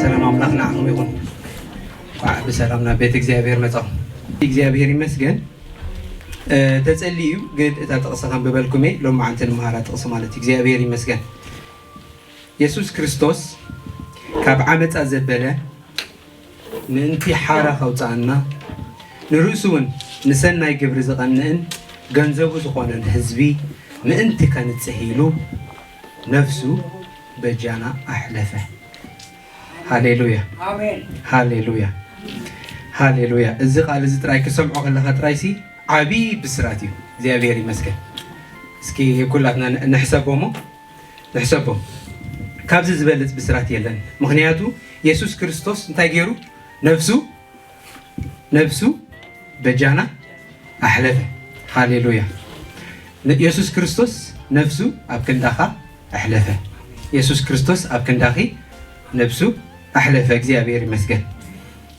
ሰላም ኣምላኽ ንዓኹም ይኹን። እንኳዕ ብሰላም ናብ ቤት እግዚኣብሔር መጻኹም። እግዚኣብሔር ይመስገን። እ፣ ተጸልዩ ግን እታ ጥቕሲ ከንብበልኩም እየ። ሎማዓንቲ ንምሃራ ጥቕሲ ማለት እዩ። እግዚኣብሔር ይመስገን። የሱስ ክርስቶስ ካብ ዓመጻ ዘበለ ምእንቲ ሓራ ከውጽኣና፣ ንርእሱ እውን ንሰናይ ግብሪ ዝቐንእን ገንዘቡ ዝኾነን ህዝቢ ምእንቲ ከንጽህ ኢሉ ነፍሱ በጃና ኣሕለፈ። ሃሌሉያ። ኣሜን። ሃሌሉያ። ሃሌሉያ። እዚ ቃል እዚ ጥራይ ክሰምዖ ከለኻ ጥራይሲ ዓብዪ ብስራት እዩ። እግዚኣብሔር ይመስገን። እስኪ ኩላትና ን-፣ ንሕሰቦ እሞ፣ ንሕሰቦ። ካብዚ ዝበልጽ ብስራት የለን። ምኽንያቱ የሱስ ክርስቶስ እንታይ ገይሩ? ነፍሱ፣ ነፍሱ በጃና ኣሕለፈ። ሃሌሉያ። ን-፣ የሱስ ክርስቶስ ነፍሱ ኣብ ክንዳኻ ኣሕለፈ። የሱስ ክርስቶስ ኣብ ክንዳኺ ነፍሱ ኣሕለፈ። እግዚኣብሔር ይመስገን።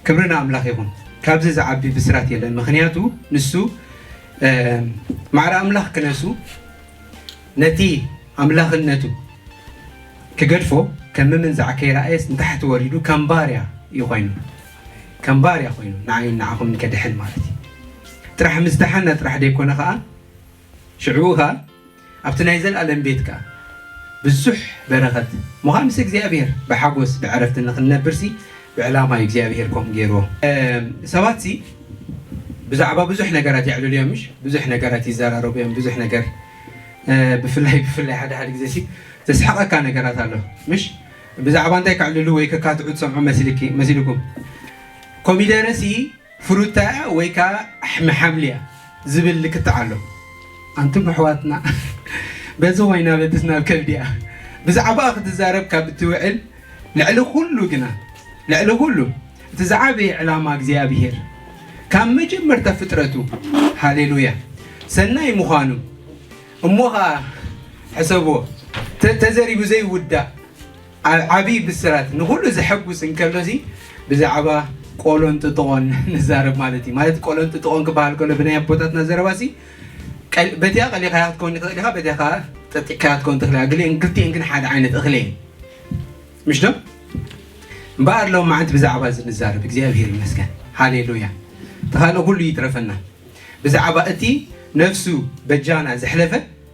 ክብሪ ንኣምላኽ ይኹን። ካብዚ ዝዓቢ ብስራት የለን። ምኽንያቱ ንሱ፣ እ፣ ማዕረ ኣምላኽ ክነሱ ነቲ ኣምላኽነቱ ክገድፎ ከም ምምንዛዕ ከይረኣየስ ንታሕቲ ወሪዱ ከም ባርያ እዩ ኮይኑ። ከም ባርያ ኮይኑ ንዓይን ንዓኹምን ከድሕን ማለት እዩ። ጥራሕ ምስ ደሓና ጥራሕ ደይኮነ ከኣ ሽዑ ከኣ ኣብቲ ናይ ዘልኣለም ቤት ከኣ ብዙሕ በረኸት ምዃን ምስ እግዚኣብሔር ብሓጎስ ብዕረፍቲ ንኽንነብርሲ ብዕላማ እዩ እግዚኣብሔር ከምኡ ገይርዎ። እ፣ ሰባትሲ ብዛዕባ ብዙሕ ነገራት የዕልሉ እዮም፣ ምሽ? ብዙሕ ነገራት ይዘራረቡ እዮም፣ ብዙሕ ነገር፣ እ፣ ብፍላይ፣ ብፍላይ ሓደ ሓደ ግዜ ሲ ዘስሕቐካ ነገራት ኣሎ፣ ምሽ? ብዛዕባ እንታይ ከዕልሉ ወይ ከካትዑ ትሰምዑ መሲልኪ-፣ መሲልኩም? ኮሚደረ ሲ ፍሩታ ወይ ከኣ ኣሕምሓምሊ እያ ዝብል ልክትዕ ኣሎ። ኣንቱም ኣሕዋትና፣ በዚ ኮይና በትስ ናብ ከብዲ እያ። ብዛዕባኣ ክትዛረብ ካብ እትውዕል፣ ልዕሊ ኩሉ ግና፣ ልዕሊ ኩሉ እቲ ዝዓበየ ዕላማ እግዚኣብሔር ካብ መጀመርታ ፍጥረቱ፣ ሃሌሉያ፣ ሰናይ ምዃኑ፣ እሞ ኸኣ ሕሰብዎ፣ ተ-፣ ተዘሪቡ ዘይውዳእ ዓ-፣ ዓብዪ ብስራት ንኹሉ ዘሐጉስ እንከሎሲ ብዛዕባ ቆሎን ጥጥቖን ንዛረብ ማለት እዩ። ማለት ቆሎን ጥጥቖን ክበሃል ከሎ ብናይ ኣቦታትና ዘረባሲ ቀል-፣ በቲኣ ቀሊኻያ ክትከውን ትኽእል ኢኻ፣ በቲኣ ኸኣ ጠጢቕካያ ክትከውን ትኽእል ኢኻ። ግሊአን ክልቲኤን ግን ሓደ ዓይነት እኽሊ እየን። ምሽ ዶ? እምበኣር ሎማዓንቲ ብዛዕባ እዚ ንዛረብ። እግዚኣብሔር ይመስገን። ሃሌሉያ። እቲ ካልእ ኩሉ ይትረፈና። ብዛዕባ እቲ ነፍሱ በጃና ዘሕለፈ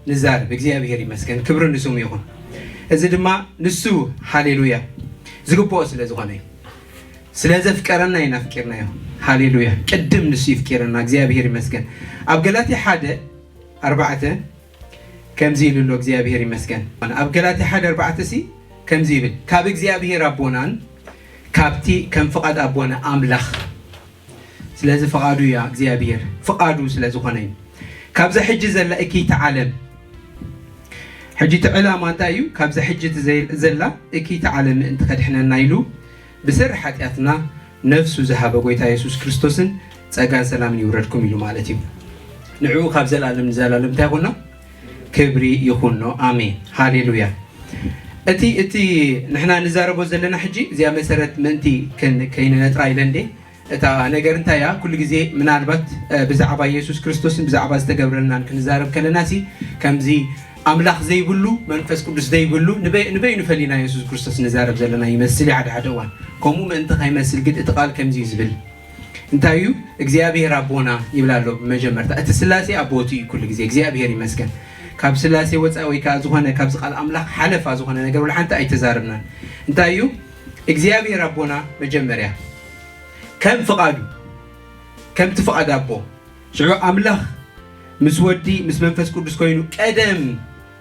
ንዛረብ። እግዚኣብሔር ይመስገን። ክብሪ ንስሙ ይኹን። እዚ ድማ ንሱ፣ ሃሌሉያ፣ ዝግብኦ ስለ ዝኾነ እዩ። ስለ ዘፍቀረና ኢና ኣፍቂርናዮ። ሃሌሉያ። ቅድም ንሱ ይፍቂረና። እግዚኣብሔር ይመስገን። ኣብ ገላትያ ሓደ ኣርባዕተ ከምዚ ኢሉ ኣሎ፣ እግዚኣብሔር ይመስገን። ኣብ ገላትያ ሓደ ኣርባዕተ ሲ ከምዚ ይብል፣ ካብ እግዚኣብሔር ኣቦናን ካብቲ ከም ፍቓድ ኣቦና ኣምላኽ፣ ስለዚ ፍቓዱ እያ እግዚኣብሔር፣ ፍቓዱ ስለ ዝኾነ እዩ። ካብዛ ሕጂ ዘላ እክይቲ ዓለም፣ ሕጂ እቲ ዕላማ እንታይ እዩ? ካብዛ ሕጂ እቲ ዘይ-፣ ዘላ እክይቲ ዓለም ምእንቲ ከድሕነና ኢሉ ብስሪ ሓጢኣትና ነፍሱ ዝሃበ ጎይታ የሱስ ክርስቶስን ጸጋን ሰላምን ይውረድኩም ኢሉ ማለት እዩ። ንዕኡ ካብ ዘላለም ንዘላለም እንታይ ይኹኖ? ክብሪ ይኹኖ። ኣሜን። ሃሌሉያ። እቲ፣ እቲ ንሕና ንዛረቦ ዘለና ሕጂ እዚኣ መሰረት ምእንቲ ከን-፣ ከይንነጥራ ኢለ እንዴ? እታ ነገር እንታይ እያ? ኩሉ ግዜ ምናልባት፣ እ፣ ብዛዕባ የሱስ ክርስቶስን ብዛዕባ ዝተገብረልናን ክንዛረብ ከለና ሲ ከምዚ ኣምላኽ ዘይብሉ፣ መንፈስ ቅዱስ ዘይብሉ፣ ንበይ-፣ ንበይኑ ፈሊና የሱስ ክርስቶስ ንዛረብ ዘለና ይመስል እዩ ሓደ ሓደ እዋን። ከምኡ ምእንቲ ከይመስል ግን እቲ ቃል ከምዚ እዩ ዝብል። እንታይ እዩ? እግዚኣብሔር ኣቦና ይብል ኣሎ ብመጀመርታ። እቲ ስላሴ ኣቦቱ እዩ ኩሉ ግዜ። እግዚኣብሔር ይመስገን። ካብ ስላሴ ወፃኢ ወይ ከዓ ዝኾነ ካብዚ ቃል ኣምላኽ ሓለፋ ዝኾነ ነገር ወላ ሓንቲ ኣይተዛረብናን። እንታይ እዩ? እግዚኣብሔር ኣቦና መጀመርያ ከም ፍቓዱ፣ ከምቲ ፍቓድ ኣቦ። ሽዑ ኣምላኽ ምስ ወዲ፣ ምስ መንፈስ ቅዱስ ኮይኑ ቀደም፣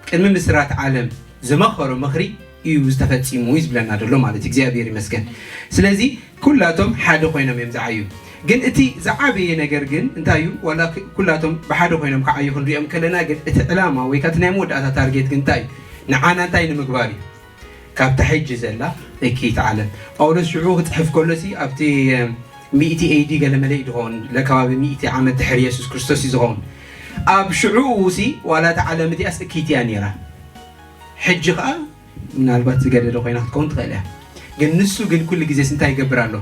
ቅድሚ ምስራት ዓለም ዝመኸሮ ምኽሪ እዩ ዝተፈጺሙ እዩ ዝብለና ዘሎ ማለት እዩ። እግዚኣብሔር ይመስገን። ስለዚ ኩላቶም ሓደ ኮይኖም እዮም ዝዓዩ። ግን እቲ ዝዓበየ ነገር ግን እንታይ እዩ? ዋላ ክ-፣ ኩላቶም ብሓደ ኮይኖም ክዓዩ ክንሪኦም ከለና ግን እቲ ዕላማ ወይ ከዓ እቲ ናይ መወዳእታ ታርጌት ግን እንታይ እዩ? ንዓና እንታይ ንምግባር እዩ? ካብታ ሕጂ ዘላ እኪት ዓለም። ጳውሎስ ሽዑ ክጽሕፍ ከሎ ሲ ኣብቲ፣ እም፣ ሚእቲ ኤ ዲ ገለ መለ እዩ ዝኸውን፣ ለከባቢ ሚእቲ ዓመት ድሕሪ የሱስ ክርስቶስ እዩ ዝኸውን። ኣብ ሽዑ ሲ ዋላ እታ ዓለም እቲኣስ እኪት እያ ነይራ። ሕጂ ኸኣ ምናልባት ዝገደደ ኮይና ክትከውን ትኽእል እያ። ግን ንሱ ግን ኩሉ ግዜስ እንታይ ይገብር ኣሎ?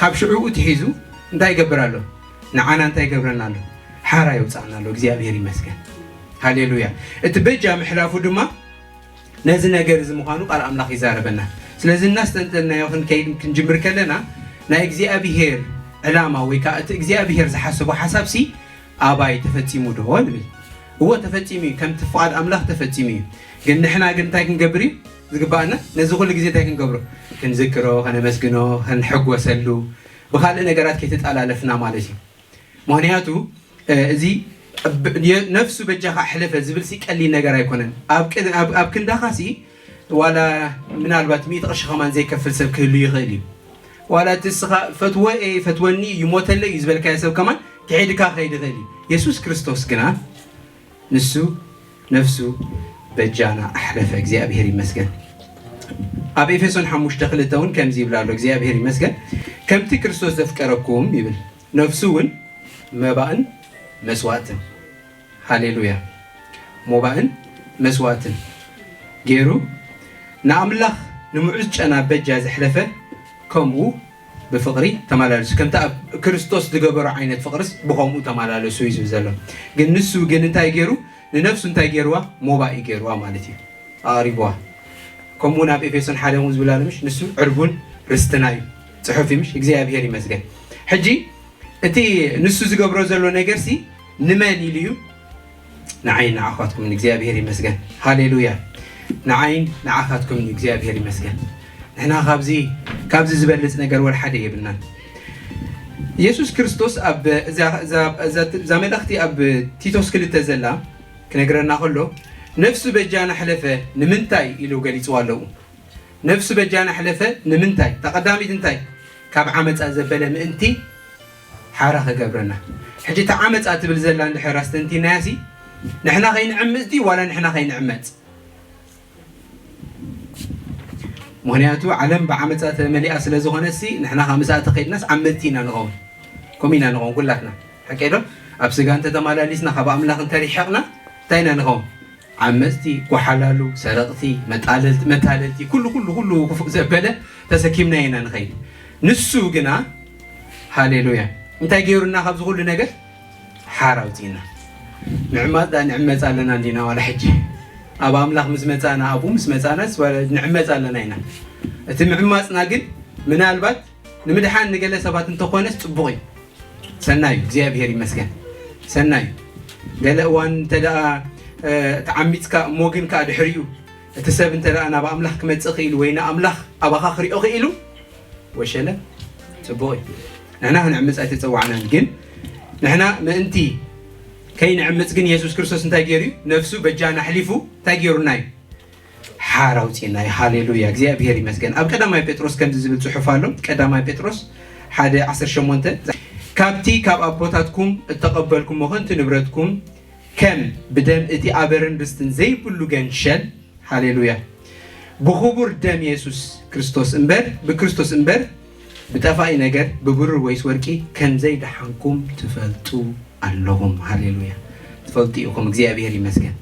ካብ ሽዑ ትሒዙ እንታይ ይገብር ኣሎ? ንዓና እንታይ ይገብረና ኣሎ? ሓራ የውፅኣና ኣሎ። እግዚኣብሔር ይመስገን። ሃሌሉያ። እቲ በጃ ምሕላፉ ድማ ነዚ ነገር እዚ ምዃኑ ቃል ኣምላኽ ይዛረበና። ስለዚ እናስተንተናዮ ክንከይድ ክንጅምር ከለና ናይ እግዚኣብሄር ዕላማ ወይ ከዓ እቲ እግዚኣብሄር ዝሓሰቦ ሓሳብሲ ኣባይ ተፈጺሙ ዶ ንብል? እዎ ተፈጺሙ እዩ፣ ከምቲ ፍቓድ ኣምላኽ ተፈጺሙ እዩ። ግን ንሕና ግን እንታይ ክንገብር እዩ ዝግባኣና? ነዚ ኩሉ ግዜ እንታይ ክንገብሮ? ክንዝክሮ፣ ከነመስግኖ፣ ክንሕጎሰሉ፣ ብኻልእ ነገራት ከይተጠላለፍና ማለት እዩ። ምኽንያቱ እዚ ነፍሱ በጃኻ ኣሕለፈ ዝብል ሲ ቀሊል ነገር ኣይኮነን። ኣብ ክንዳኻ ሲ ዋላ ምናልባት ሚእቲ ቅርሺ ከማን ዘይከፍል ሰብ ክህሉ ይኽእል እዩ። ዋላ እቲ እስኻ ፈትወ ፈትወኒ ይሞተለ እዩ ዝበልካዮ ሰብ ከማን ክሒድካ ክኸይድ ይኽእል እዩ። የሱስ ክርስቶስ ግና ንሱ ነፍሱ በጃና ኣሕለፈ። እግዚኣብሔር ይመስገን። ኣብ ኤፌሶን ሓሙሽተ ክልተ እውን ከምዚ ይብላ ኣሎ። እግዚኣብሔር ይመስገን። ከምቲ ክርስቶስ ዘፍቀረኩም ይብል፣ ነፍሱ እውን መባእን መስዋእትን፣ ሃሌሉያ፣ መባእን መስዋእትን ገይሩ ንኣምላኽ ንምዑዝ ጨና በጃ ዘሕለፈ፣ ከምኡ ብፍቕሪ ተመላለሱ። ከምቲ ኣብ ክርስቶስ ዝገበሮ ዓይነት ፍቕርስ ብኸምኡ ተመላለሱ እዩ ዝብል ዘሎ። ግን ንሱ ግን እንታይ ገይሩ? ንነፍሱ እንታይ ገይርዋ? ሞባእ እዩ ገይርዋ ማለት እዩ። ኣቕሪብዋ። ከምኡ እውን ኣብ ኤፌሶን ሓደ እውን ዝብል ኣሎ ምሽ? ንሱ ዕርቡን ርስትና እዩ። ጽሑፍ እዩ ምሽ? እግዚኣብሔር ይመስገን። ሕጂ እቲ ንሱ ዝገብሮ ዘሎ ነገርሲ ንመን ኢሉ እዩ? ንዓይን ንዓኻትኩምን እግዚኣብሔር ይመስገን። ሃሌሉያ። ንዓይን ንዓኻትኩምን እዩ እግዚኣብሔር ይመስገን። ንሕና ካብዚ ካብዚ ዝበልጽ ነገር ወላ ሓደ የብልናን። የሱስ ክርስቶስ ኣብ እዛ እዛ- እዛ- እዛ መልእኽቲ ኣብ ቲቶስ ክልተ ዘላ ክነግረና ከሎ፣ ነፍሱ በጃና ሕለፈ ንምንታይ ኢሉ ገሊጽዋ ኣለዉ። ነፍሱ በጃና ሕለፈ ንምንታይ? እታ ቀዳሚት እንታይ? ካብ ዓመፃ ዘበለ ምእንቲ ሓራ ክገብረና። ሕጂ እታ ዓመፃ ትብል ዘላ እንድሕር ኣስተንቲናያ ሲ ንሕና ከይንዕምፅ ድዩ ዋላ ንሕና ከይንዕመፅ? ምክንያቱ ዓለም ብዓመፃ ተመሊኣ ስለ ዝኾነት ሲ ንሕና ካብ ምሳእ ተኸይድናስ ዓመፅቲ ኢና ንኸውን። ከምኡ ኢና ንኸውን ኩላትና። ሓቂ ዶ? ኣብ ስጋ እንተተመላሊስና ካብ ኣምላኽ እንተሪሐቕና እንታይ ኢና ንኸውን? ዓመፅቲ፣ ጓሓላሉ፣ ሰረቕቲ፣ መጣለልቲ፣ መታለልቲ፣ ኩሉ ኩሉ ኩሉ ክፉእ ዘበለ ተሰኪምና ኢና ንኸይድ። ንሱ ግና ሃሌሉያ እንታይ ገይሩና? ካብዚ ኩሉ ነገር ሓር ኣውፂእና። ምዕማፅ ዳ ንዕመፅ ኣለና እንዲና ዋላ ሕጂ? ኣብ ኣምላኽ ምስ መፃና ኣብኡ ምስ መፃናስ ዋላ ንዕመፅ ኣለና ኢና። እቲ ምዕማፅና ግን ምናልባት ንምድሓን ንገለ ሰባት እንተኾነስ ፅቡቕ እዩ። ሰናዩ እግዚኣብሔር ይመስገን። ሰናዩ ገለ እዋን እንተ ደኣ ተዓሚፅካ እሞ ግን ከዓ ድሕሪኡ እቲ ሰብ እንተ ደኣ ናብ ኣምላኽ ክመፅእ ክኢሉ ወይ ንኣምላኽ ኣባኻ ክሪኦ ክኢሉ ወሸለ ፅቡቕ እዩ። ንሕና ክንዕምፅ ኣይተፀዋዕናን፣ ግን ንሕና ምእንቲ ከይንዕምፅ ግን የሱስ ክርስቶስ እንታይ ገይሩ እዩ? ነፍሱ በጃና ኣሕሊፉ እንታይ ገይሩና እዩ? ሓር ኣውፂእና እዩ። ሃሌሉያ እግዚኣብሔር ይመስገን። ኣብ ቀዳማይ ጴጥሮስ ከምዚ ዝብል ፅሑፍ ኣሎ። ቀዳማይ ጴጥሮስ ሓደ ዓሰርተ ሸሞንተ፣ ካብቲ ካብ ኣቦታትኩም እተቐበልኩሞ ከንቲ ንብረትኩም ከም ብደም እቲ ኣበርን ርስትን ዘይብሉ ገንሸል፣ ሃሌሉያ፣ ብኽቡር ደም የሱስ ክርስቶስ እምበር ብክርስቶስ እምበር ብጠፋኢ ነገር ብብሩር ወይስ ወርቂ ከም ዘይደሓንኩም ትፈልጡ ኣለኹም። ሃሌሉያ። ትፈልጡ ኢኹም። እግዚኣብሔር ይመስገን።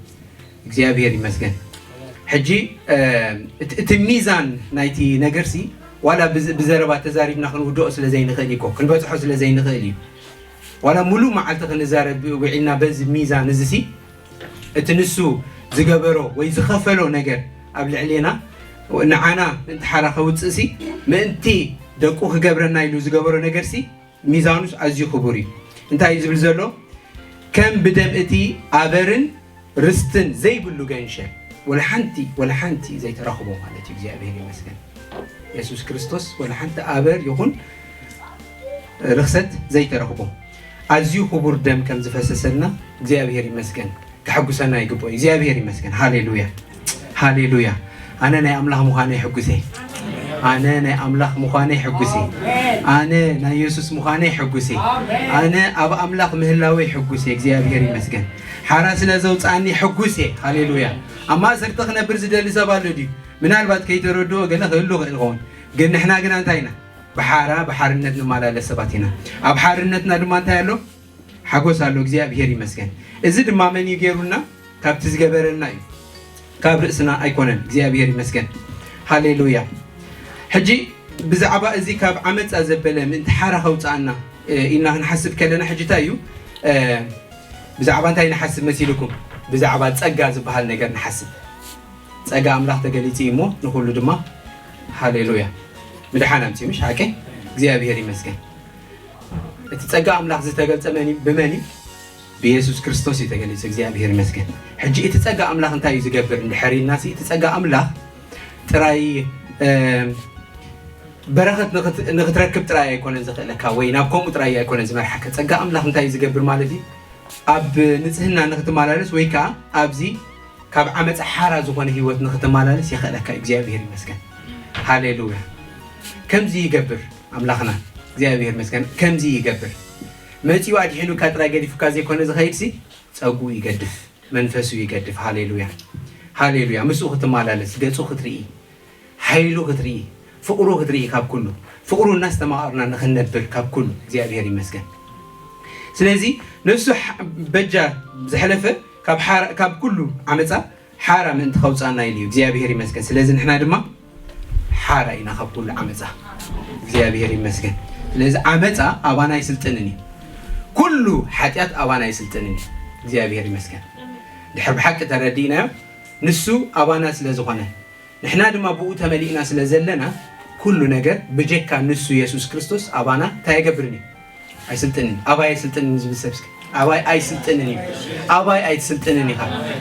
እግዚኣብሔር ይመስገን። ሕጂ እቲ ሚዛን ናይቲ ነገርሲ ዋላ ብዘረባ ተዛሪብና ክንውድኦ ስለ ዘይንኽእል እኮ ክንበፅሖ ስለ ዘይንኽእል እዩ። ዋላ ሙሉእ መዓልቲ ክንዛረብ ውዒልና በዚ ሚዛን እዚሲ እቲ ንሱ ዝገበሮ ወይ ዝኸፈሎ ነገር ኣብ ልዕሌና ንዓና ምእንቲ ሓራ ከውፅእሲ ምእንቲ ደቁ ክገብረና ኢሉ ዝገበሮ ነገርሲ ሚዛኑስ ኣዝዩ ክቡር እዩ። እንታይ እዩ ዝብል ዘሎ? ከም ብደም እቲ ኣበርን ርስትን ዘይብሉ ገንሸል ወላ ሓንቲ ወላ ሓንቲ ዘይተረኽቦ ማለት እዩ። እግዚኣብሔር ይመስገን። የሱስ ክርስቶስ ወላ ሓንቲ ኣበር ይኹን ርኽሰት ዘይተረኽቦ ኣዝዩ ክቡር ደም ከም ዝፈሰሰልና እግዚኣብሔር ይመስገን። ከሐጉሰና ይግብኦ። እግዚኣብሔር ይመስገን። ሃሌሉያ ሃሌሉያ። ኣነ ናይ ኣምላኽ ምዃነይ ሕጉሴ። ኣነ ናይ ኣምላኽ ምዃነይ ሕጉሴ። ኣነ ናይ የሱስ ምዃነይ ሕጉሴ። ኣነ ኣብ ኣምላኽ ምህላወይ ሕጉሴ። እግዚኣብሔር ይመስገን። ሓራ ስለ ዘውፅኣኒ ሕጉሴ። ሃሌሉያ። ኣብ ማእሰርቲ ክነብር ዝደሊ ሰብ ኣሎ ድዩ? ምናልባት ከይተረድኦ ገለ ክህሉ ክእል ኸውን። ግን ንሕና ግና እንታይ ኢና? ብሓራ ብሓርነት ንመላለስ ሰባት ኢና። ኣብ ሓርነትና ድማ እንታይ ኣሎ? ሓጎስ ኣሎ። እግዚኣብሔር ይመስገን። እዚ ድማ መን እዩ ገይሩና? ካብቲ ዝገበረልና እዩ፣ ካብ ርእስና ኣይኮነን። እግዚኣብሔር ይመስገን። ሃሌሉያ። ሕጂ ብዛዕባ እዚ ካብ ዓመፃ ዘበለ ምእንቲ ሓራ ከውፅኣና ኢልና ክንሓስብ ከለና ሕጂ እንታይ እዩ? ብዛዕባ እንታይ ንሓስብ መሲልኩም? ብዛዕባ ፀጋ ዝበሃል ነገር ንሓስብ። ፀጋ ኣምላኽ ተገሊፁ እዩ እሞ ንኩሉ ድማ ሃሌሉያ። ምድሓን ኣምፅኡ፣ ምሽ ሓቂ? እግዚኣብሔር ይመስገን። እቲ ጸጋ ኣምላኽ ዝተገልጸ መን እዩ? ብመን እዩ? ብየሱስ ክርስቶስ እዩ ተገሊጹ። እግዚኣብሔር ይመስገን። ሕጂ እቲ ጸጋ ኣምላኽ እንታይ እዩ ዝገብር እንድሕር ኢልናሲ፣ እቲ ጸጋ ኣምላኽ ጥራይ፣ እ፣ በረኸት ንኽት-፣ ንኽትረክብ ጥራይ ኣይኮነን ዘኽእለካ፣ ወይ ናብ ከምኡ ጥራይ ኣይኮነን ዝመርሓካ። ጸጋ ኣምላኽ እንታይ እዩ ዝገብር ማለት እዩ? ኣብ ንጽህና ንኽትመላለስ፣ ወይ ከኣ ኣብዚ ካብ ዓመጻ ሓራ ዝኾነ ህይወት ንኽትመላለስ የኽእለካ። እግዚኣብሔር ይመስገን። ሃሌሉያ። ከምዚ ይገብር ኣምላኽና። እግዚኣብሔር ይመስገን። ከምዚ ይገብር። መጺኡ ኣድሒኑካ ጥራይ ገዲፉካ ዘይኮነ ዝኸይድሲ፣ ጸጉኡ ይገድፍ፣ መንፈሱ ይገድፍ። ሃሌሉያ። ሃሌሉያ። ምስኡ ክትመላለስ፣ ገጹ ክትርኢ፣ ሓይሉ ክትርኢ፣ ፍቕሩ ክትርኢ ካብ ኩሉ፣ ፍቕሩ እናስተማቐርና ንኽንነብር ካብ ኩሉ እግዚኣብሔር ይመስገን። ስለዚ ነሱ ሓ-፣ በጃ ዘሕለፈ ካብ ሓራ-፣ ካብ ኩሉ ዓመጻ ሓራ ምእንቲ ከውጻና ኢሉ እዩ። እግዚኣብሔር ይመስገን። ስለዚ ንሕና ድማ ሓራ ኢና ካብ ኩሉ ዓመጻ። እግዚኣብሔር ይመስገን። ስለዚ ዓመጻ ኣባና ኣይስልጥንን እዩ። ኩሉ ሓጢኣት ኣባና ኣይስልጥንን እዩ። እግዚኣብሔር ይመስገን። ድሕር ብሓቂ ተረዲእናዮ፣ ንሱ ኣባና ስለ ዝኾነ፣ ንሕና ድማ ብኡ ተመሊእና ስለ ዘለና፣ ኩሉ ነገር ብጀካ ንሱ የሱስ ክርስቶስ ኣባና እንታይ ኣይገብርን እዩ? ኣይስልጥንን። ኣባይ ኣይስልጥንን ዝብል ሰብ እስኪ። ኣባይ ኣይስልጥንን እዩ። ኣባይ ኣይትስልጥንን ኢኻ።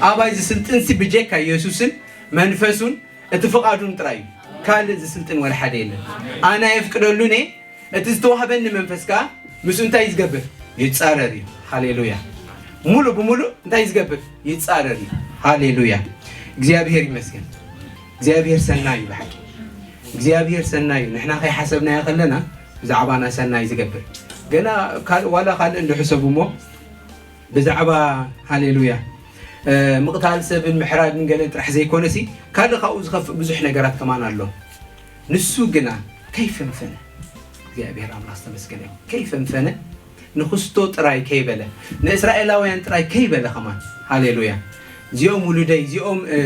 ኣባይ ዝስልጥንሲ ብጀካ የሱስን መንፈሱን እቲ ፍቓዱን ጥራይ እዩ። ካልእ ዝስልጥን ወላ ሓደ የለን። ኣነ የፍቅደሉን እየ። እቲ ዝተዋህበኒ መንፈስ ከኣ ምስኡ እንታይ እዩ ዝገብር? ይጻረር እዩ። ሃሌሉያ። ሙሉ ብሙሉ እንታይ እዩ ዝገብር? ይጻረር እዩ። ሃሌሉያ። እግዚኣብሔር ይመስገን። እግዚኣብሔር ሰናይ እዩ ብሓቂ። እግዚኣብሔር ሰናይ እዩ። ንሕና ከይሓሰብናዮ ከለና ብዛዕባና ሰናይ ዝገብር። ገና ካል-፣ ዋላ ካልእ እንዶ ሕሰቡ እሞ ብዛዕባ፣ ሃሌሉያ፣ እ፣ ምቕታል ሰብን ምሕራድን ገለን ጥራሕ ዘይኮነሲ፣ ካልእ ካብኡ ዝኸፍእ ብዙሕ ነገራት ከማን ኣሎ። ንሱ ግና ከይፈንፈነ፣ እግዚኣብሔር ኣምላኽ ዝተመስገነ ይኹን፣ ከይፈንፈነ፣ ንኽስቶ ጥራይ ከይበለ፣ ንእስራኤላውያን ጥራይ ከይበለ ከማን፣ ሃሌሉያ፣ እዚኦም ውሉደይ፣ እዚኦም፣ እ፣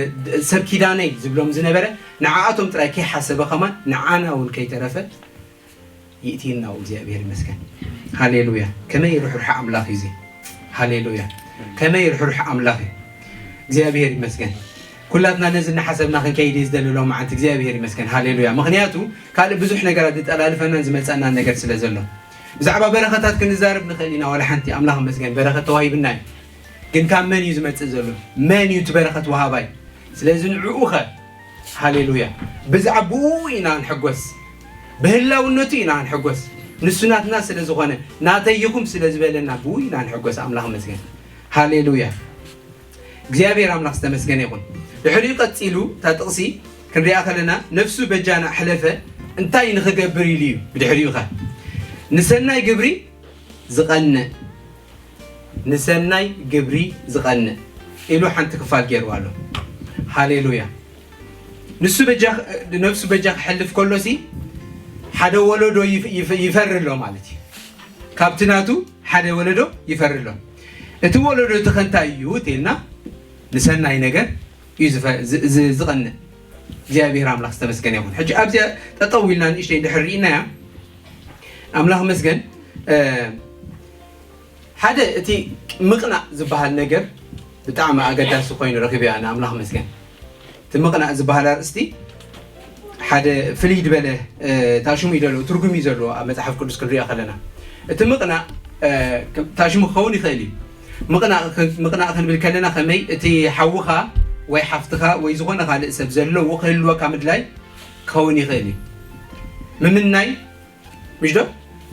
ሰብ ኪዳነይ ዝብሎም ዝነበረ፣ ንዓኣቶም ጥራይ ከይሓሰበ ከማን፣ ንዓና እውን ከይተረፈ፣ ይእቲና እግዚኣብሔር ይመስገን። ሃሌሉያ። ከመይ ርሕሩሕ ኣምላኽ እዩ እዚ። ሃሌሉያ። ከመይ ርሕሩሕ ኣምላኽ እዩ። እግዚኣብሔር ይመስገን። ኩላትና ነዚ እናሓሰብና ክንከይድ እዩ ዝደሊ ሎም መዓልቲ። እግዚኣብሔር ይመስገን። ሃሌሉያ። ምኽንያቱ ካልእ ብዙሕ ነገራት ዝጠላልፈናን ዝመጸናን ነገር ስለ ዘሎ። ብዛዕባ በረኸታት ክንዛረብ ንኽእል ኢና። ዋላ ሓንቲ ኣምላኽ ይመስገን በረኸት ተዋሂብና እዩ። ግን ካብ መን እዩ ዝመጽእ ዘሎ? መን እዩ እቲ በረኸት ወሃባይ? ስለዚ ንዕኡ ኸ፣ ሃሌሉያ፣ ብዛዕባኡ ኢና ንሕጎስ፣ ብህላውነቱ ኢና ንሕጎስ። ንሱ ናትና ስለ ዝኾነ፣ ናተይ ኢኹም ስለ ዝበለና ብኡ ኢና ንሕጎስ። ኣምላኽ ይመስገን። ሃሌሉያ። እግዚኣብሔር ኣምላኽ ዝተመስገነ ይኹን። ድሕሪኡ ቀጺሉ እታ ጥቕሲ ክንሪኣ ከለና፣ ነፍሱ በጃና ኣሕለፈ፣ እንታይ ንኽገብር ኢሉ እዩ? ብድሕሪኡ ኸ ንሰናይ ግብሪ ዝቐንእ፣ ንሰናይ ግብሪ ዝቐንእ ኢሉ ሓንቲ ክፋል ገይርዋ ኣሎ። ሃሌሉያ። ንሱ በጃ፣ ነፍሱ በጃ ክሐልፍ ከሎሲ ሓደ ወለዶ ይፍ-፣ ይፍ-፣ ይፈሪ ኣሎ ማለት እዩ። ካብቲ ናቱ ሓደ ወለዶ ይፈሪ ኣሎ። እቲ ወለዶ እቲ ከ እንታይ እዩ ተልና፣ ንሰናይ ነገር እዩ ዝፈ-፣ ዝ-፣ ዝ-፣ ዝቐንእ። እግዚኣብሔር ኣምላኽ ዝተመስገነ ይኹን። ሕጂ ኣብዚኣ ጠጠው ኢልና ንእሽተይ እንድሕር ርኢናያ፣ ኣምላኽ መስገን፣ እ፣ ሓደ እቲ ምቕናእ ዝበሃል ነገር ብጣዕሚ ኣገዳሲ ኮይኑ ረኺበዮ ኣነ፣ ኣምላኽ መስገን። እቲ ምቕናእ ዝበሃል ኣርእስቲ ሓደ ፍልይ ዝበለ፣ እ፣ ታሽሙ እዩ ዘለዎ፣ ትርጉም እዩ ዘለዎ ኣብ መጽሓፍ ቅዱስ ክንሪኦ ከለና። እቲ ምቕናእ፣ እ፣ ከም ታሽሙ ክኸውን ይኽእል እዩ። ምቕናእ ክ-፣ ምቕናእ ክንብል ከለና ከመይ እቲ ሓውኻ ወይ ሓፍትኻ ወይ ዝኾነ ካልእ ሰብ ዘለዎ ክህልወካ ምድላይ ክኸውን ይኽእል እዩ። ምምናይ፣ ምሽ ዶ?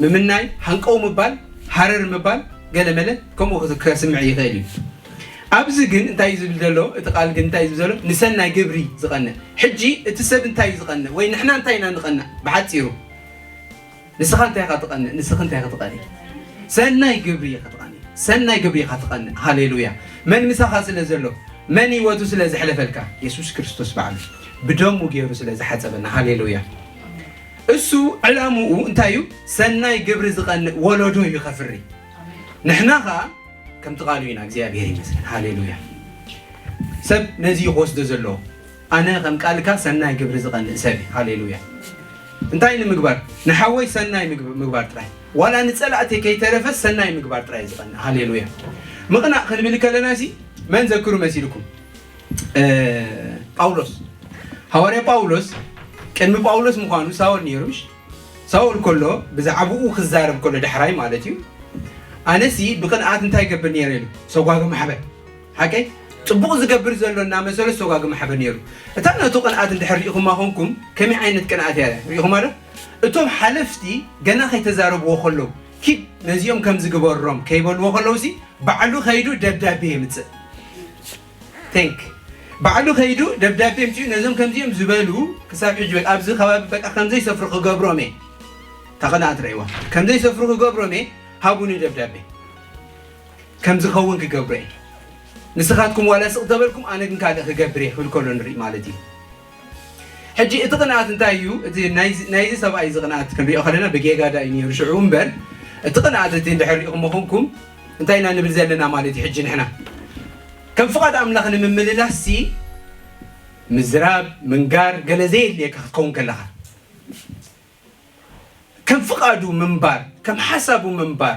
ምምናይ፣ ሃንቀው ምባል፣ ሃረር ምባል፣ ገለ መለ ከምኡ ክስ-፣ ከስምዕ ይኽእል እዩ። ኣብዚ ግን እንታይ እዩ ዝብል ዘሎ? እቲ ቃል ግን እንታይ እዩ ዝብል ዘሎ? ንሰናይ ግብሪ ዝቐንእ። ሕጂ እቲ ሰብ እንታይ እዩ ዝቐንእ? ወይ ንሕና እንታይ ኢና ንቐንእ? ብሓጺሩ፣ ንስኻ እንታይ ኢኻ ትቐንእ? ንስኺ እንታይ ኢኻ ትቐንኢ? ሰናይ ግብሪ ኢኻ ትቐንኢ። ሰናይ ግብሪ ኢኻ ትቐንእ። ሃሌሉያ። መን ምሳኻ ስለ ዘሎ? መን ህይወቱ ስለ ዘሕለፈልካ? የሱስ ክርስቶስ ባዕሉ ብደሙ ገይሩ ስለ ዝሓጸበና። ሃሌሉያ። እሱ ዕላምኡ እንታይ እዩ? ሰናይ ግብሪ ዝቐንእ ወለዶ እዩ ከፍሪ። ንሕና ኸኣ ከምቲ ቃሉ ኢና። እግዚኣብሔር ይመስገን። ሃሌሉያ። ሰብ ነዚ እዩ ክወስዶ ዘለዎ። ኣነ ከም ቃልካ ሰናይ ግብሪ ዝቐንእ ሰብ እየ። ሃሌሉያ። እንታይ ንምግባር? ንሓወይ ሰናይ ምግብ-፣ ምግባር ጥራይ። ዋላ ንጸላእተይ ከይተረፈ ሰናይ ምግባር ጥራይ ዝቐንእ። ሃሌሉያ። ምቕናእ ክንብል ከለና ሲ መን ዘክሩ መሲልኩም? እ፣ ጳውሎስ። ሃዋርያ ጳውሎስ ቅድሚ ጳውሎስ ምዃኑ ሳውል ነይሩ፣ ምሽ? ሳውል ከሎ፣ ብዛዕባኡ ክዛረብ ከሎ፣ ዳሕራይ ማለት እዩ። ኣነሲ ብቕንኣት እንታይ ይገብር ነይረ ኢሉ? ሰጓግም ማሕበር። ሓቀይ? ጽቡቕ ዝገብር ዘሎ እናመሰሎ ሰጓግም ማሕበር ነይሩ። እታ ነቱ ቅንኣት እንድሕር ሪኢኹማ ኾንኩም፣ ከመይ ዓይነት ቅንኣት እያ? ሪኢኹማ ዶ? እቶም ሓለፍቲ ገና ከይተዛረብዎ ከለዉ፣ "ኪድ ነዚኦም ከም ዝግበሮም" ከይበልዎ ከለዉ ሲ፣ ባዕሉ ከይዱ ደብዳቤ የምጽእ። ቴንክ ባዕሉ ከይዱ ደብዳቤ ምፅኡ ነዞም ከምዚኦም ዝበሉ ክሳብ ሕጂ በቃ ኣብዚ ከባቢ በቃ ከምዘይሰፍሩ ክገብሮም እየ። ተቐናት ረይዋ ከምዘይሰፍሩ ክገብሮም እየ። ሃቡኒ ደብዳቤ ከምዝኸውን ክገብሮ እየ። ንስኻትኩም ዋላ ስቕ ተበልኩም ኣነ ግን ካልእ ክገብር እየ ክብል ከሎ ንርኢ ማለት እዩ። ሕጂ እቲ ቅንኣት እንታይ እዩ? እቲ ናይዚ ናይዚ ሰብኣይ እዚ ቅንኣት ክንሪኦ ከለና ብጌጋ ዳ እዩ ነይሩ ሽዑ እምበር እቲ ቅንኣት እቲ እንድሕር ሪኢኹሞ ኮንኩም እንታይ ኢና ንብል ዘለና ማለት እዩ? ሕጂ ንሕና ከም ፍቓድ ኣምላኽ ንምምልላስ ሲ ምዝራብ ምንጋር ገለ ዘየድልየካ ክትከውን ከለኻ ከም ፍቓዱ ምንባር ከም ሓሳቡ ምንባር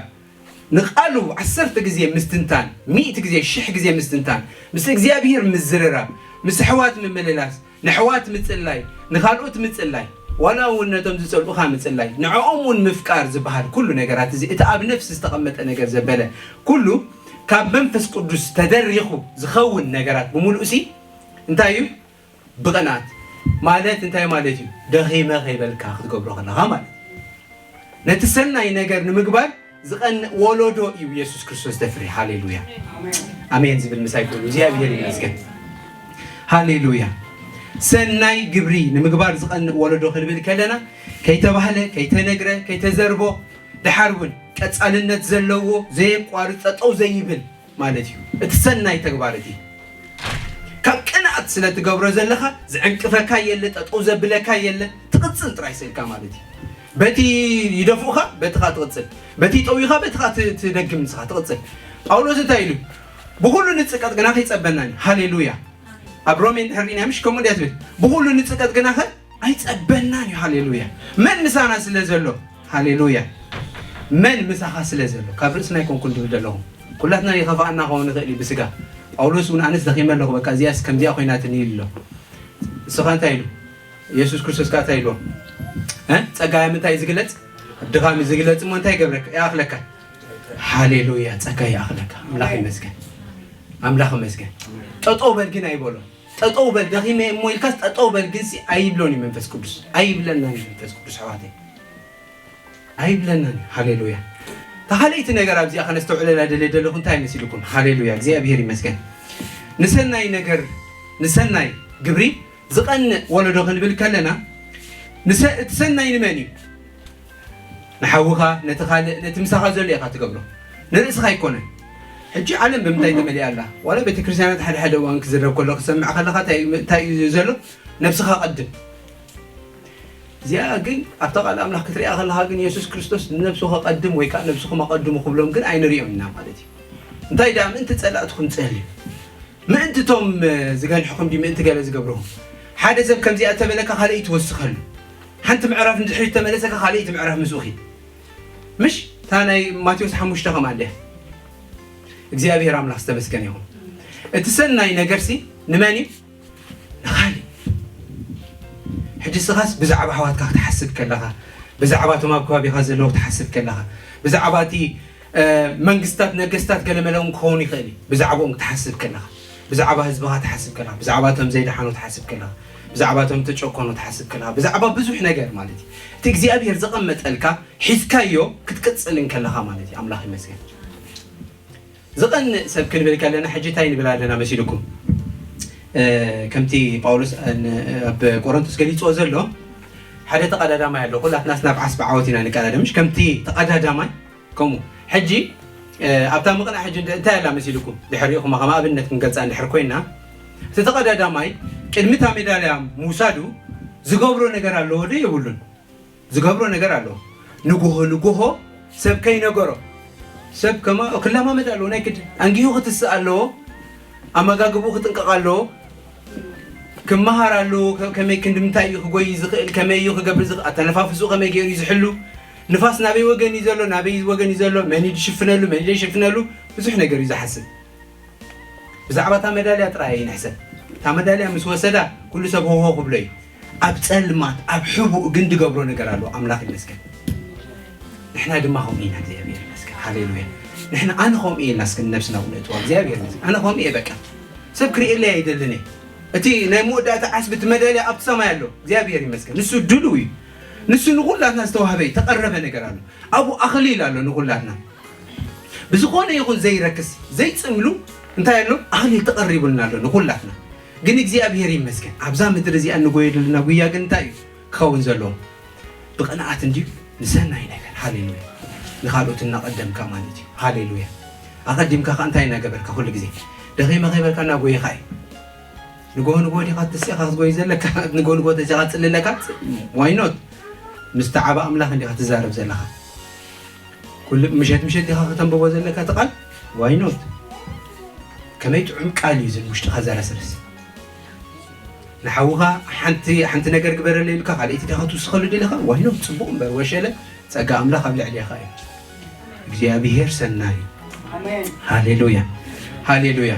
ንቓሉ ዓሰርተ ግዜ ምስትንታን ሚእቲ ግዜ ሽሕ ግዜ ምስትንታን ምስ እግዚኣብሔር ምዝርራብ ምስ ኣሕዋት ምምልላስ ንኣሕዋት ምጽላይ ንኻልኦት ምጽላይ ዋላ እውን ነቶም ዝጸልኡኻ ምጽላይ ንዕኦም እውን ምፍቃር ዝበሃል ኩሉ ነገራት እዚ እቲ ኣብ ነፍሲ ዝተቐመጠ ነገር ዘበለ ኩሉ ካብ መንፈስ ቅዱስ ተደሪኹ ዝኸውን ነገራት ብምሉእ ሲ እንታይ እዩ ብቕንኣት ማለት እንታይ ማለት እዩ? ደኺመ ከይበልካ ክትገብሮ ከለኻ ማለት ነቲ ሰናይ ነገር ንምግባር ዝቐንእ ወለዶ እዩ የሱስ ክርስቶስ ዘፍሪ። ሃሌሉያ ኣሜን ዝብል ምሳይ ኮይኑ እግዚኣብሔር ይመስገን። ሃሌሉያ ሰናይ ግብሪ ንምግባር ዝቐንእ ወለዶ ክንብል ከለና ከይተባህለ ከይተነግረ ከይተዘርቦ ደሓር እውን ቀጻልነት ዘለዎ ዘየቋርጥ ጠጠው ዘይብል ማለት እዩ። እቲ ሰናይ ተግባር እቲ ካብ ቅንኣት ስለ ትገብሮ ዘለኻ ዝዕንቅፈካ የለ፣ ጠጠው ዘብለካ የለ፣ ትቕጽል ጥራይ ስእልካ ማለት እዩ። በቲ ይደፍኡኻ በትኻ ትቕጽል፣ በቲ ይጠውዩኻ በትኻ ትደግም ንስኻ ትቕጽል። ጳውሎስ እንታይ ኢሉ? ብኹሉ ንጽቀጥ ግና ከይጸበናኒ። ሃሌሉያ። ኣብ ሮሜ እንድሕር ርኢና ምሽ ከምኡ እንዲያ ትብል ብኹሉ ንጽቀጥ ግናኸ ኣይጸበናን እዩ። ሃሌሉያ። መን ምሳና ስለ ዘሎ? ሃሌሉያ። መን ምሳኻ ስለ ዘሎ? ካብ ርእስና ኣይኮንኩን ድብል ዘለኹም ኩላትና ይኸፋኣና ክኸውን ንኽእል እዩ ብስጋ። ጳውሎስ እውን ኣነስ ደኺመ ኣለኹ በቃ እዚኣስ ከምዚኣ ኮይናትኒ ኢሉ ኣሎ። ንስኻ እንታይ ኢሉ? የሱስ ክርስቶስ ከዓ እንታይ ኢልዎ? እ? ጸጋ ምንታይ እዩ ዝግለጽ? ድኻም እዩ ዝግለጽ እሞ እንታይ ይገብረካ? ይኣኽለካ። ሃሌሉያ ጸጋ ይኣኽለካ። ኣምላኽ ይመስገን። ኣምላኽ ይመስገን። ጠጠው በል ግን ኣይበሎ። ጠጠው በል ደኺመ እሞ ኢልካስ ጠጠው በል ግን ሲ ኣይብሎን እዩ መንፈስ ቅዱስ። ኣይብለናን እዩ መንፈስ ቅዱስ ኣሕዋተይ። ኣይብለናን እዩ። ሃሌሉያ። ተኻለይቲ ነገር ኣብዚኣ ከነስተውዕለላ ደለ ደለኹ እንታይ መሲልኩም? ሃሌሉያ እግዚኣብሔር ይመስገን። ንሰናይ ነገር ንሰናይ ግብሪ ዝቐንእ ወለዶ ክንብል ከለና እቲ ሰናይ ንመን እዩ? ንሓውኻ ነቲ ካልእ ነቲ ምሳኻ ዘሎ ኢኻ ትገብሮ ንርእስኻ ኣይኮነን። ሕጂ ዓለም ብምንታይ ተመሊኣ ኣላ? ዋላ ቤተክርስትያናት ሓደ ሓደ እዋን ክዝረብ ከሎ ክሰምዕ ከለኻ እንታይ እዩ ዘሎ? ነብስኻ ቀድም። እዚኣ ግን ኣብታ ቃል ኣምላኽ ክትሪኣ ከለኻ ግን የሱስ ክርስቶስ ንነብሱ ከቐድም ወይ ከዓ ነብስኹም ኣቐድሙ ክብሎም ግን ኣይንሪኦም ኢና ማለት እዩ። እንታይ ደኣ ምእንቲ ጸላእትኹም ጸልዩ ምእንቲ እቶም ዝገንሕኹም ድዩ ምእንቲ ገለ ዝገብርኹም? ሓደ ሰብ ከምዚኣ እተበለካ ካልእ ትወስኸሉ። ሓንቲ ምዕራፍ ንድሕሪት ተመለሰካ ካልእ ምዕራፍ ምስኡ ኺድ። ምሽ እታ ናይ ማቴዎስ ሓሙሽተ ከምኣ እንድያ። እግዚኣብሔር ኣምላኽ ዝተመስገነ ይኹን። እቲ ሰናይ ነገርሲ ንመን እዩ? ንኻልእ። ሕጂ ስኻስ ብዛዕባ ኣሕዋትካ ክትሓስብ ከለኻ ብዛዕባ እቶም ኣብ ከባቢኻ ዘለዉ ክትሓስብ ከለኻ ብዛዕባ እቲ መንግስታት ነገስታት ገለመለ እውን ክኸውን ይኽእል እዩ። ብዛዕባኦም ክትሓስብ ከለኻ ብዛዕባ ህዝብኻ ትሓስብ ከለኻ ብዛዕባ እቶም ዘይደሓኑ ትሓስብ ከለኻ ብዛዕባ እቶም ተጨኮኑ ትሓስብ ከለኻ ብዛዕባ ብዙሕ ነገር ማለት እዩ። እቲ እግዚኣብሔር ዘቐመጠልካ ሒዝካዮ ክትቅጽል እንከለኻ ማለት እዩ። ኣምላኽ ይመስገን። ዝቐንእ ሰብ ክንብል ከለና ሕጂ እንታይ ንብል ኣለና መሲልኩም? ከምቲ ጳውሎስ ኣብ ቆሮንቶስ ገሊፅዎ ዘሎ ሓደ ተቐዳዳማይ ኣሎ። ኩላትናስ ናብ ዓስቢ ዓወት ኢና ንቀዳደም። ምሽ ከምቲ ተቐዳዳማይ ከምኡ ሕጂ ኣብታ ምቕናዕ ሕጂ እንታይ ኣላ መሲልኩም? ድሕሪኡ ከማ ከም ኣብነት ክንገልፃ እንድሕር ኮይና እቲ ተቐዳዳማይ ቅድሚ እታ ሜዳልያ ምውሳዱ ዝገብሮ ነገር ኣለዎ ዶ የብሉን? ዝገብሮ ነገር ኣለዎ። ንጉሆ ንጉሆ ሰብ ከይነገሮ ሰብ ከማ ክለማመድ ኣለዎ። ናይ ግድን ኣንጊሁ ክትስእ ኣለዎ። ኣመጋግብኡ ክጥንቀቕ ኣለዎ። ክመሃር ኣለዎ። ከመይ ክንዲ ምንታይ እዩ ክጎይ ዝኽእል፣ ከመይ እዩ ክገብር ዝኽእል፣ ኣተነፋፍስኡ ከመይ ገይሩ እዩ ዝሕሉ፣ ንፋስ ናበይ ወገን እዩ ዘሎ፣ ናበይ ወገን እዩ ዘሎ፣ መን እዩ ዝሽፍነሉ፣ መን እዩ ዘይሽፍነሉ፣ ብዙሕ ነገር እዩ ዝሓስብ። ብዛዕባ እታ መዳልያ ጥራይ ኣይንሕሰብ። እታ መዳልያ ምስ ወሰዳ ኩሉ ሰብ ሆሆ ክብሎ እዩ። ኣብ ጸልማት ኣብ ሕቡእ ግን ዝገብሮ ነገር ኣሎ። ኣምላኽ ይመስገን። ንሕና ድማ ከምኡ ኢና። እግዚኣብሔር ይመስገን። ሃሌሉያ። ንሕና ኣነ ከምኡ እየ ኢልና እስኪ ነብስና እውን እትዋ እግዚኣብሔር ይመስገን። ኣነ ከምኡ እየ በቃ። ሰብ ክርእየለይ ኣይደልን እየ። እቲ ናይ መወዳእታ ዓስቢ እቲ መዳልያ ኣብቲ ሰማይ ኣሎ። እግዚኣብሔር ይመስገን። ንሱ ድሉው እዩ። ንሱ ንኹላትና ዝተዋህበ እዩ። ተቐረበ ነገር ኣሎ። ኣብኡ ኣኽሊል ኣሎ ንኹላትና። ብዝኾነ ይኹን ዘይረክስ ዘይጽምሉ እንታይ ኣሎ? ኣኽሊል ተቐሪቡልና ኣሎ ንኹላትና። ግን እግዚኣብሔር ይመስገን። ኣብዛ ምድሪ እዚኣ እንጎየደልና ጉያ ግን እንታይ እዩ ክኸውን ዘለዎ? ብቕንኣት እንድዩ ንሰናይ ነገር። ሃሌሉያ። ንኻልኦት እናቐደምካ ማለት እዩ። ሃሌሉያ። ኣቐዲምካ ከ እንታይ እናገበርካ ኩሉ ግዜ? ደኺመ ከይበልካ እናጎየኻ እዩ። ንጎ ንጎ ዲኻ ተሲኻ ክትጎይ ዘለካ? ንጎ ንጎ ተሲኻ ትጽሊ ኣለካ? ዋይኖት? ምስቲ ዓባ ኣምላኽ እንዲኻ ትዛረብ ዘለኻ? ኩሉ ምሸት ምሸት ዲኻ ከተንብቦ ዘለካ እቲ ቃል? ዋይኖት? ከመይ ጥዑም ቃል እዩ ዝን ውሽጥኻ ዘረስርስ። ንሓውኻ ሓንቲ ሓንቲ ነገር ግበረለይ ኢልካ ካልኣይቲ ዲኻ ትውስኸሉ ደለኻ? ዋይኖት? ጽቡቕ እምበር ወሸለ ጸጋ ኣምላኽ ኣብ ልዕሌኻ እዩ። እግዚኣብሔር ሰናይ እዩ። ሃሌሉያ። ሃሌሉያ።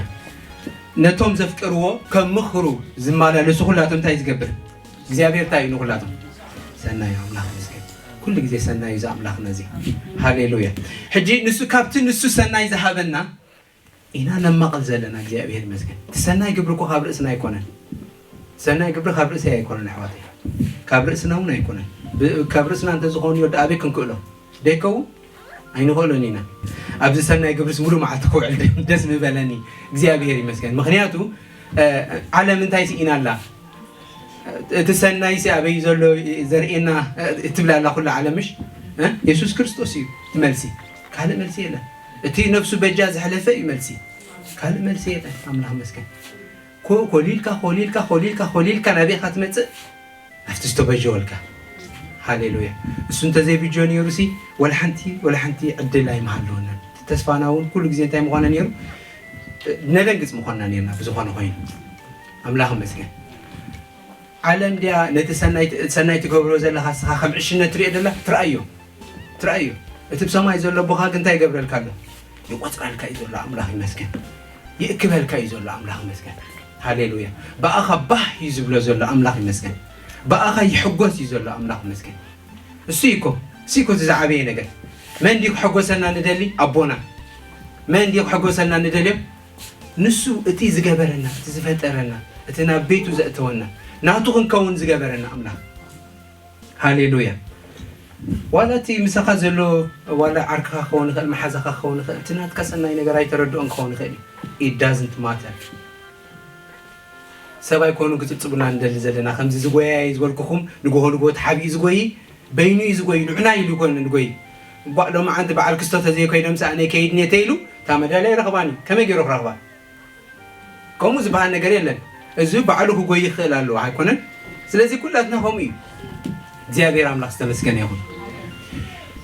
ነቶም ዘፍቅርዎ ከም ምኽሩ ዝመላለሱ ኩላቶም እንታይ ዝገብር እግዚኣብሔር እንታይ እዩ ንኩላቶም? ሰናይ ኣምላኽ ይመስገን። ኩሉ ግዜ ሰናይ እዩ እዚ ኣምላኽና እዚ። ሃሌሉያ። ሕጂ ንሱ ካብቲ ንሱ ሰናይ ዝሃበና ኢና ነማቕል ዘለና እግዚኣብሔር ይመስገን። እቲ ሰናይ ግብሪ እኮ ካብ ርእስና ኣይኮነን። ሰናይ ግብሪ ካብ ርእሰይ ኣይኮነን ኣሕዋተይ። ካብ ርእስና እውን ኣይኮነን። ብ- ካብ ርእስና እንተዝኸውን ወዲ ኣበይ ክንክእሎ? ደይከውን ኣይንኽእሎን ኢና። ኣብዚ ሰናይ ግብርስ ሙሉ መዓልቲ ክውዕል ደ- ደስ ምበለኒ። እግዚኣብሔር ይመስገን። ምኽንያቱ ዓለም እንታይ ስኢና ኣላ? እቲ ሰናይሲ ኣበይ ዘሎ ዘርእየና? ትብላ ኣላ ኩላ ዓለም ምሽ? የሱስ ክርስቶስ እዩ እቲ መልሲ። ካልእ መልሲ የለን። እቲ ነፍሱ በጃ ዝሕለፈ እዩ መልሲ። ካልእ መልሲ የለን። ኣምላኽ መስገን። ኮ- ኮሊልካ ኮሊልካ ኮሊልካ ኮሊልካ ናበይካ ትመጽእ? ኣብቲ ዝተበጀወልካ። ሃሌሉያ። እሱ እንተዘይብጆ ነይሩ ሲ ወላ ሓንቲ ወላ ሓንቲ ዕድል ኣይምሃለወናን። እቲ ተስፋና እውን ኩሉ ግዜ እንታይ ምዃነ ነይሩ? ነደንግጽ ምዃንና ነርና ብዝኾነ ኮይኑ። ኣምላኽ መስገን። ዓለም ድያ ነቲ ሰናይ ሰናይ ትገብሮ ዘለኻ ንስኻ ከም ዕሽነት ትሪኦ ደላ? ትርኣዮ። ትርኣዮ። እቲ ብሰማይ ዘሎ ኣቦኻ ግን እንታይ ይገብረልካ ኣሎ? ይቆጽረልካ እዩ ዘሎ። ኣምላኽ ይመስገን። ይእክበልካ እዩ ዘሎ። ኣምላኽ ይመስገን። ሃሌሉያ። ብኣኻ ባህ እዩ ዝብሎ ዘሎ። ኣምላኽ ይመስገን። ብኣኻ ይሕጎስ እዩ ዘሎ። ኣምላኽ ይመስገን። እሱ እኮ እሱ እኮ እቲ ዝዓበየ ነገር። መን ድዩ ክሕጎሰና ንደሊ? ኣቦና። መን ድዩ ክሕጎሰና ንደልዮ? ንሱ እቲ ዝገበረና፣ እቲ ዝፈጠረና፣ እቲ ናብ ቤቱ ዘእተወና፣ ናቱ ክንከውን ዝገበረና ኣምላኽ። ሃሌሉያ። ዋላ እቲ ምሳኻ ዘሎ ዋላ ዓርክኻ ክኸውን ይኽእል፣ መሓዛኻ ክኸውን ይኽእል፣ እቲ ናትካ ሰናይ ነገር ኣይተረድኦን ክኸውን ይኽእል እዩ። It doesn't matter። ሰብ ኣይኮኑ ክጽብጽቡና ንደሊ ዘለና። ከምዚ ዝጎያይ ዝበልኩኹም ንጎሆ ንጎ ተሓቢኡ ዝጎይ በይኑ እዩ ዝጎይ፣ ንዑና ኢሉ ይኮን ንጎይ። እባእ ሎሚ ዓንቲ በዓል ክስቶ ተዘይኮይኖም ሰኣነ ከይድ ኔተ ኢሉ እታ መዳልያ ይረኽባን እዩ። ከመይ ገይሩ ክረኽባ? ከምኡ ዝበሃል ነገር የለን። እዚ ባዕሉ ክጎይ ይኽእል ኣለዎ ኣይኮነን? ስለዚ ኩላትና ከምኡ እዩ። እግዚኣብሔር ኣምላኽ ዝተመስገነ ይኹን።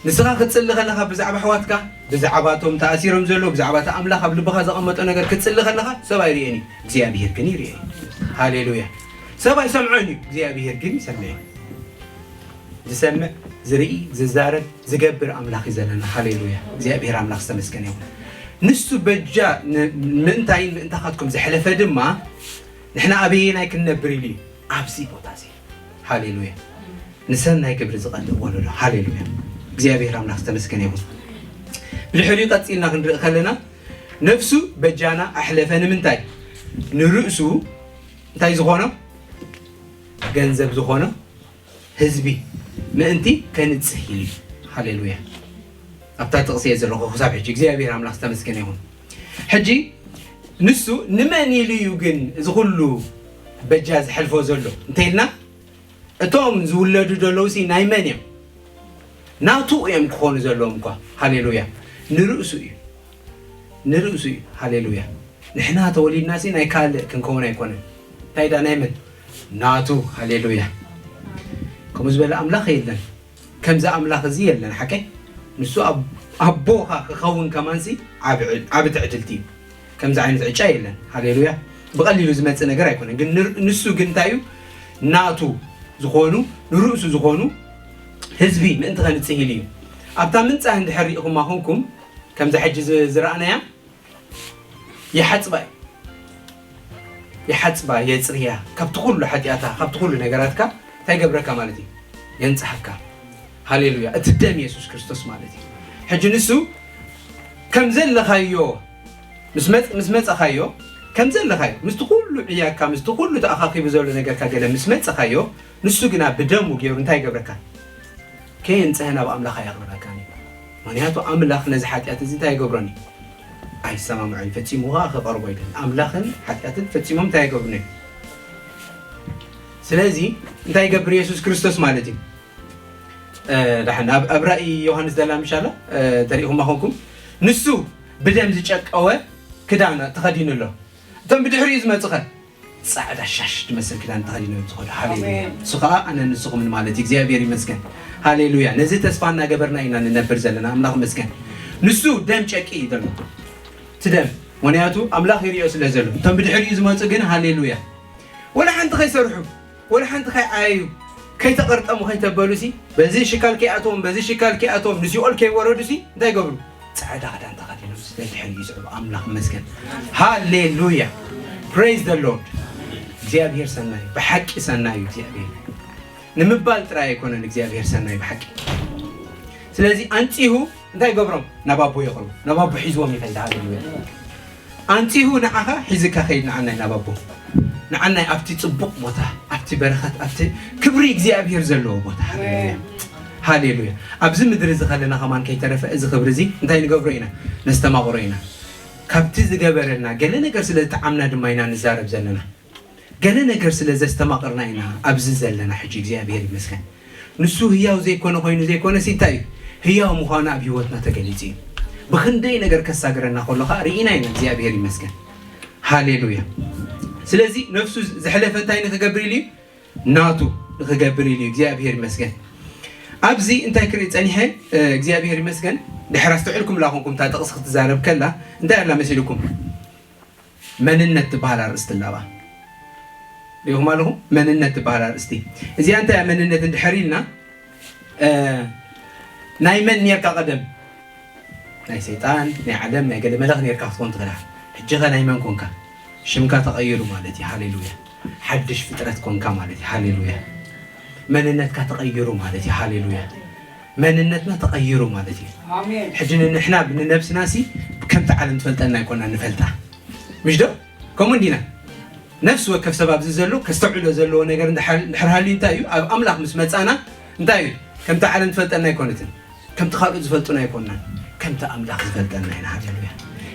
ንስኻ ክትጽሊ ከለኻ ብዛዕባ ኣሕዋትካ፣ ብዛዕባ እቶም ተኣሲሮም ዘለዉ፣ ብዛዕባ እቲ ኣምላኽ ኣብ ልብኻ ዘቐመጦ ነገር ክትጽሊ ከለኻ ሰብ ኣይርእየን እዩ። እግዚኣብሔር ግን ይርእየ እዩ። ሃሌሉያ። ሰብ ኣይሰምዖን እዩ። እግዚኣብሔር ግን ይሰምዕ እዩ። ዝሰምዕ፣ ዝርኢ፣ ዝዛረብ፣ ዝገብር ኣምላኽ እዩ ዘለና። ሃሌሉያ። እግዚኣብሔር ኣምላኽ ዝተመስገነ ይኹን። ንሱ በጃ ን- ምእንታይን ምእንታኻትኩም ዘሕለፈ ድማ ንሕና ኣበየናይ ክንነብር ኢሉ እዩ ኣብዚ ቦታ እዚ። ሃሌሉያ። ንሰናይ ግብሪ ዝቐልእ ወለዶ። ሃሌሉያ። እግዚኣብሔር ኣምላኽ ዝተመስገነ ይኹን። ብድሕሪኡ ቀፂልና ክንርኢ ከለና ነፍሱ በጃና ኣሕለፈ። ንምንታይ? ንርእሱ እንታይ ዝኾኖ? ገንዘብ ዝኾኖ ህዝቢ ምእንቲ ከንጽህ ኢሉ እዩ። ሃሌሉያ። ኣብታ ጥቕሲ እየ ዘለኹ ክሳብ ሕጂ እግዚኣብሔር ኣምላኽ ዝተመስገነ ይኹን። ሕጂ ንሱ ንመን ኢሉ እዩ ግን እዚ ኩሉ በጃ ዝሕልፎ ዘሎ እንተኢልና እቶም ዝውለዱ ዘለዉ ሲ ናይ መን እዮም? ናቱ እዮም ክኾኑ ዘለዎም እኳ። ሃሌሉያ። ንርእሱ እዩ። ንርእሱ እዩ። ሃሌሉያ። ንሕና ተወሊድና ሲ ናይ ካልእ ክንከውን ኣይኮነን። እንታይ ዳ ናይ መን? ናቱ። ሃሌሉያ። ከምኡ ዝበለ ኣምላኽ የለን። ከምዚ ኣምላኽ እዚ የለን። ሓቀይ ንሱ ኣብ- ኣቦኻ ክኸውን ከማንሲ ዓብ- ዓቢ ትዕድልቲ እዩ። ከምዚ ዓይነት ዕጫ የለን። ሃሌሉያ። ብቐሊሉ ዝመጽእ ነገር ኣይኮነን። ግን ንር- ንሱ ግን እንታይ እዩ? ናቱ ዝኾኑ ንርእሱ ዝኾኑ ህዝቢ ምእንቲ ከንጽህ ኢሉ እዩ። ኣብታ ምንጻህ እንድሕር ርኢኹማ ኮንኩም ከምዚ ሕጂ ዝ- ዝረኣናያ ይሓጽባ እዩ። ይሓጽባ፣ የጽርያ፣ ካብቲ ኩሉ ሓጢኣታ፣ ካብቲ ኩሉ ነገራትካ እንታይ ይገብረካ ማለት እዩ? የንጽሃካ። ሃሌሉያ። እቲ ደም የሱስ ክርስቶስ ማለት እዩ። ሕጂ ንሱ ከም ዘለኻዮ ምስ መጽ-፣ ምስ መጸኻዮ፣ ከም ዘለኻዮ፣ ምስቲ ኩሉ ዕያካ፣ ምስቲ ኩሉ ተኣኻኺቡ ዘሎ ነገርካ ገለ ምስ መጸኻዮ፣ ንሱ ግና ብደሙ ገይሩ እንታይ ይገብረካ? ከየንጽሀ ናብ ኣምላኽ ኣየቕርበካን እዩ። ምኽንያቱ ኣምላኽ ነዚ ሓጢኣት እዚ እንታይ ይገብሮን እዩ? ኣይሰማምዖን፣ ፈጺሙ ኸኣ ክቐርቦ ኣይክእልን። ኣምላኽን ሓጢኣትን ፈጺሞም እንታይ ይገብሩን እዮም? ስለዚ እንታይ ይገብር የሱስ ክርስቶስ ማለት እዩ? እ፣ ደሓን ኣብ፣ ኣብ ራእይ ዮሃንስ ዘላ ምሻላ፣ እ፣ ተሪእኹማ ኾንኩም፣ ንሱ ብደም ዝጨቀወ ክዳን ተኸዲኑ ኣሎ። እቶም ብድሕሪኡ ዝመጹኸ ጻዕዳ ሻሽ ትመስል ክዳን ተኸዲኖም እዮም ዝኸዱ። ሃሌሉያ። ኣሜን። እሱ ኸኣ ኣነ ንስኹምን ማለት እዩ። እግዚኣብሔር ይመስገን። ሃሌሉያ። ነዚ ተስፋ እናገበርና ኢና ንነብር ዘለና። ኣምላኽ ይመስገን። ንሱ ደም ጨቂ እዩ ዘሎ። እቲ ደም። ምኽንያቱ ኣምላኽ ይሪኦ ስለ ዘሎ። እቶም ብድሕሪኡ ዝመጹ ግን ሃሌሉያ። ወላ ሓንቲ ከይሰርሑ፣ ወላ ሓንቲ ከይዓየዩ፣ ከይተቐርጠሙ፣ ከይተበሉሲ፣ በዚ ሽካል ከይኣተዎም፣ በዚ ሽካል ከይኣተዎም፣ ንሲኦል ከይወረዱሲ፣ እንታይ ይገብሩ? ጻዕዳ ክዳን ተኸዲኖም ስለ ድሕሪኡ ይስዕቡ። ኣምላኽ ይመስገን። ሃሌሉያ። Praise the Lord። እግዚኣብሔር ሰናይ እዩ። ብሓቂ ሰናይ እዩ እግዚኣብሔር። ንምባል ጥራይ ኣይኮነን እግዚኣብሔር ሰናይ ብሓቂ። ስለዚ ኣንጺሁ እንታይ ይገብሮም? ናብ ኣቦ የቕርቡ። ናብ ኣቦ ሒዝዎም ይኸይድ። ሃሌሉያ። ኣንጺሁ ንዓኻ ሒዝካ ከይድ ንዓናይ ናብ ኣቦ። ንዓናይ ኣብቲ ጽቡቕ ቦታ፣ ኣብቲ በረኸት፣ ኣብቲ ክብሪ እግዚኣብሔር ዘለዎ ቦታ። ሃሌሉያ። ኣሜን። ሃሌሉያ። ኣብዚ ምድሪ እዚ ከለና ከማን ከይተረፈ እዚ ክብሪ እዚ እንታይ ንገብሮ ኢና? ነስተማቕሮ ኢና። ካብቲ ዝገበረልና ገለ ነገር ስለ ዝጠዓምና ድማ ኢና ንዛረብ ዘለና። ገለ ነገር ስለ ዘስተማቕርና ኢና ኣብዚ ዘለና ሕጂ። እግዚኣብሔር ይመስገን። ንሱ ህያው ዘይኮነ ኮይኑ ዘይኮነሲ እንታይ እዩ? ህያው ምዃኑ ኣብ ህይወትና ተገሊጹ እዩ። ብኽንደይ ነገር ከሳግረና ከሎ ኸኣ ርኢና ኢና። እግዚኣብሔር ይመስገን። ሃሌሉያ። ስለዚ ነፍሱ ዘሕለፈ እንታይ ንኽገብር ኢሉ እዩ? ናቱ ንኽገብር ኢሉ እዩ። እግዚኣብሔር ይመስገን። ኣብዚ እንታይ ክርኢ ጸኒሐ? እ፣ እግዚኣብሔር ይመስገን። ድሕር ኣስተውዒልኩምላ ኾንኩም እታ ጥቕሲ ክትዛረብ ከላ እንታይ ኣላ መሲልኩም? መንነት ትበሃል ኣርእስቲ ኣላባ። ሪኢኹም ኣለኹም? መንነት ትበሃል ኣርእስቲ። እዚኣ እንታይ እያ መንነት እንድሕር ኢልና፣ እ፣ ናይ መን ኔርካ ቀደም? ናይ ሰይጣን፣ ናይ ዓለም፣ ናይ ገለ መለኽ ኔርካ ክትኮን ትኽእል ኢኻ። ሕጂ ኸ ናይ መን ኮንካ? ሽምካ ተቐይሩ ማለት እዩ። ሃሌሉያ። ሓድሽ ፍጥረት ኮንካ ማለት እዩ። ሃሌሉያ። መንነትካ ተቐይሩ ማለት እዩ። ሃሌሉያ። መንነትና ተቐይሩ ማለት እዩ። ኣሜን። ሕጂ ንሕና ንነብስና ሲ ከምቲ ዓለም ትፈልጠና ኣይኮና ንፈልጣ። ምሽ ዶ? ከምኡ እንዲና። ነፍሲ ወከፍ ሰብ ኣብዚ ዘሎ ከስተውዕሎ ዘለዎ ነገር እንድሕር፣ እንድሕር ሃልዩ እንታይ እዩ? ኣብ ኣምላኽ ምስ መጻና እንታይ እዩ? ከምቲ ዓለም ትፈልጠና ኣይኮነትን። ከምቲ ካልኦት ዝፈልጡና ኣይኮንናን። ከምቲ ኣምላኽ ዝፈልጠና ኢና። ሃሌሉያ።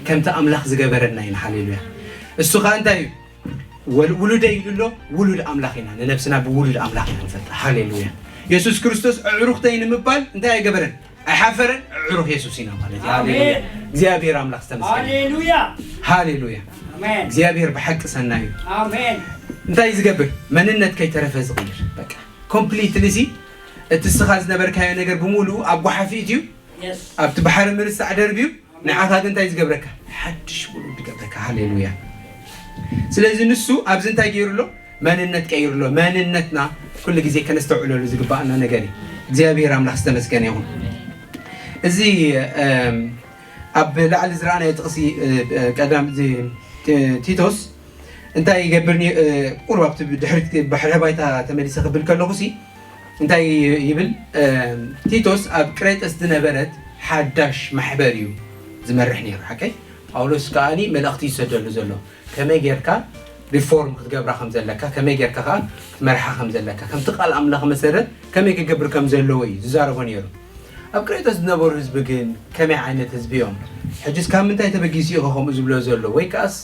ከምቲ ኣምላኽ ዝገበረና ኢና። ሃሌሉያ። እሱ ኸኣ እንታይ እዩ? ወል-፣ ውሉደይ ኢሉ ኣሎ፣ ውሉድ ኣምላኽ ኢና። ንነብስና ብውሉድ ኣምላኽ ኢና ንፈልጣ። ሃሌሉያ። የሱስ ክርስቶስ ኣዕሩኽተይ ንምባል እንታይ ኣይገበረን? ኣይሓፈረን። ኣዕሩኽ የሱስ ኢና ማለት እዩ። ኣሜን። ሃሌሉያ። እግዚኣብሔር ኣምላኽ ዝተመስገነ። ሃሌሉያ። ሃሌሉያ። ኣሜን። እግዚኣብሔር ብሓቂ ሰናይ እዩ። ኣሜን። እንታይ ዝገብር? መንነት ከይተረፈ ዝቕይር። በቃ፣ ኮምፕሊትሊ ሲ፣ እቲ ስኻ ዝነበርካዮ ነገር ብምሉኡ ኣብ ጓሓፊ እዩ። የስ። ኣብቲ ባሕሪ ምርሳዕ ደርብዩ፣ ንዓኻ ግን እንታይ ዝገብረካ? ሓድሽ ውሉድ ዝገብረካ። ሃሌሉያ። ስለዚ ንሱ ኣብዚ እንታይ ገይሩ ኣሎ? መንነት ቀይሩ ኣሎ። መንነትና ኩሉ ግዜ ከነስተውዕለሉ ዝግባኣና ነገር እዩ። እግዚኣብሔር ኣምላኽ ዝተመስገነ ይኹን። እዚ፣ እም፣ ኣብ ላዕሊ ዝረኣናዮ ጥቕሲ፣ እ፣ እ፣ ቀዳም፣ እዚ፣ እ፣ ቲቶስ እንታይ ይገብር ኒ-፣ እ፣ ቁሩብ ኣብቲ ድሕሪት ባሕሪ ባይታ ተመሊሰ ክብል ከለኹ ሲ፣ እንታይ ይብል? እ፣ ቲቶስ ኣብ ቅሬጠስ ዝነበረት ሓዳሽ ማሕበር እዩ ዝመርሕ ነይሩ። ሓቀይ? ጳውሎስ ከኣኒ መልእኽቲ ይሰደሉ ዘሎ። ከመይ ጌርካ ሪፎርም ክትገብራ ከም ዘለካ፣ ከመይ ጌርካ ከኣ ክትመርሓ ከም ዘለካ፣ ከምቲ ቃል ኣምላኽ መሰረት ከመይ ክገብር ከም ዘለዎ እዩ ዝዛረቦ ነይሩ። ኣብ ቅሬጠስ ዝነበሩ ህዝቢ ግን ከመይ ዓይነት ህዝቢ እዮም? ሕጅስ ካብ ምንታይ ተበጊሱ እዩ ከምኡ ዝብሎ ዘሎ? ወይ ከኣስ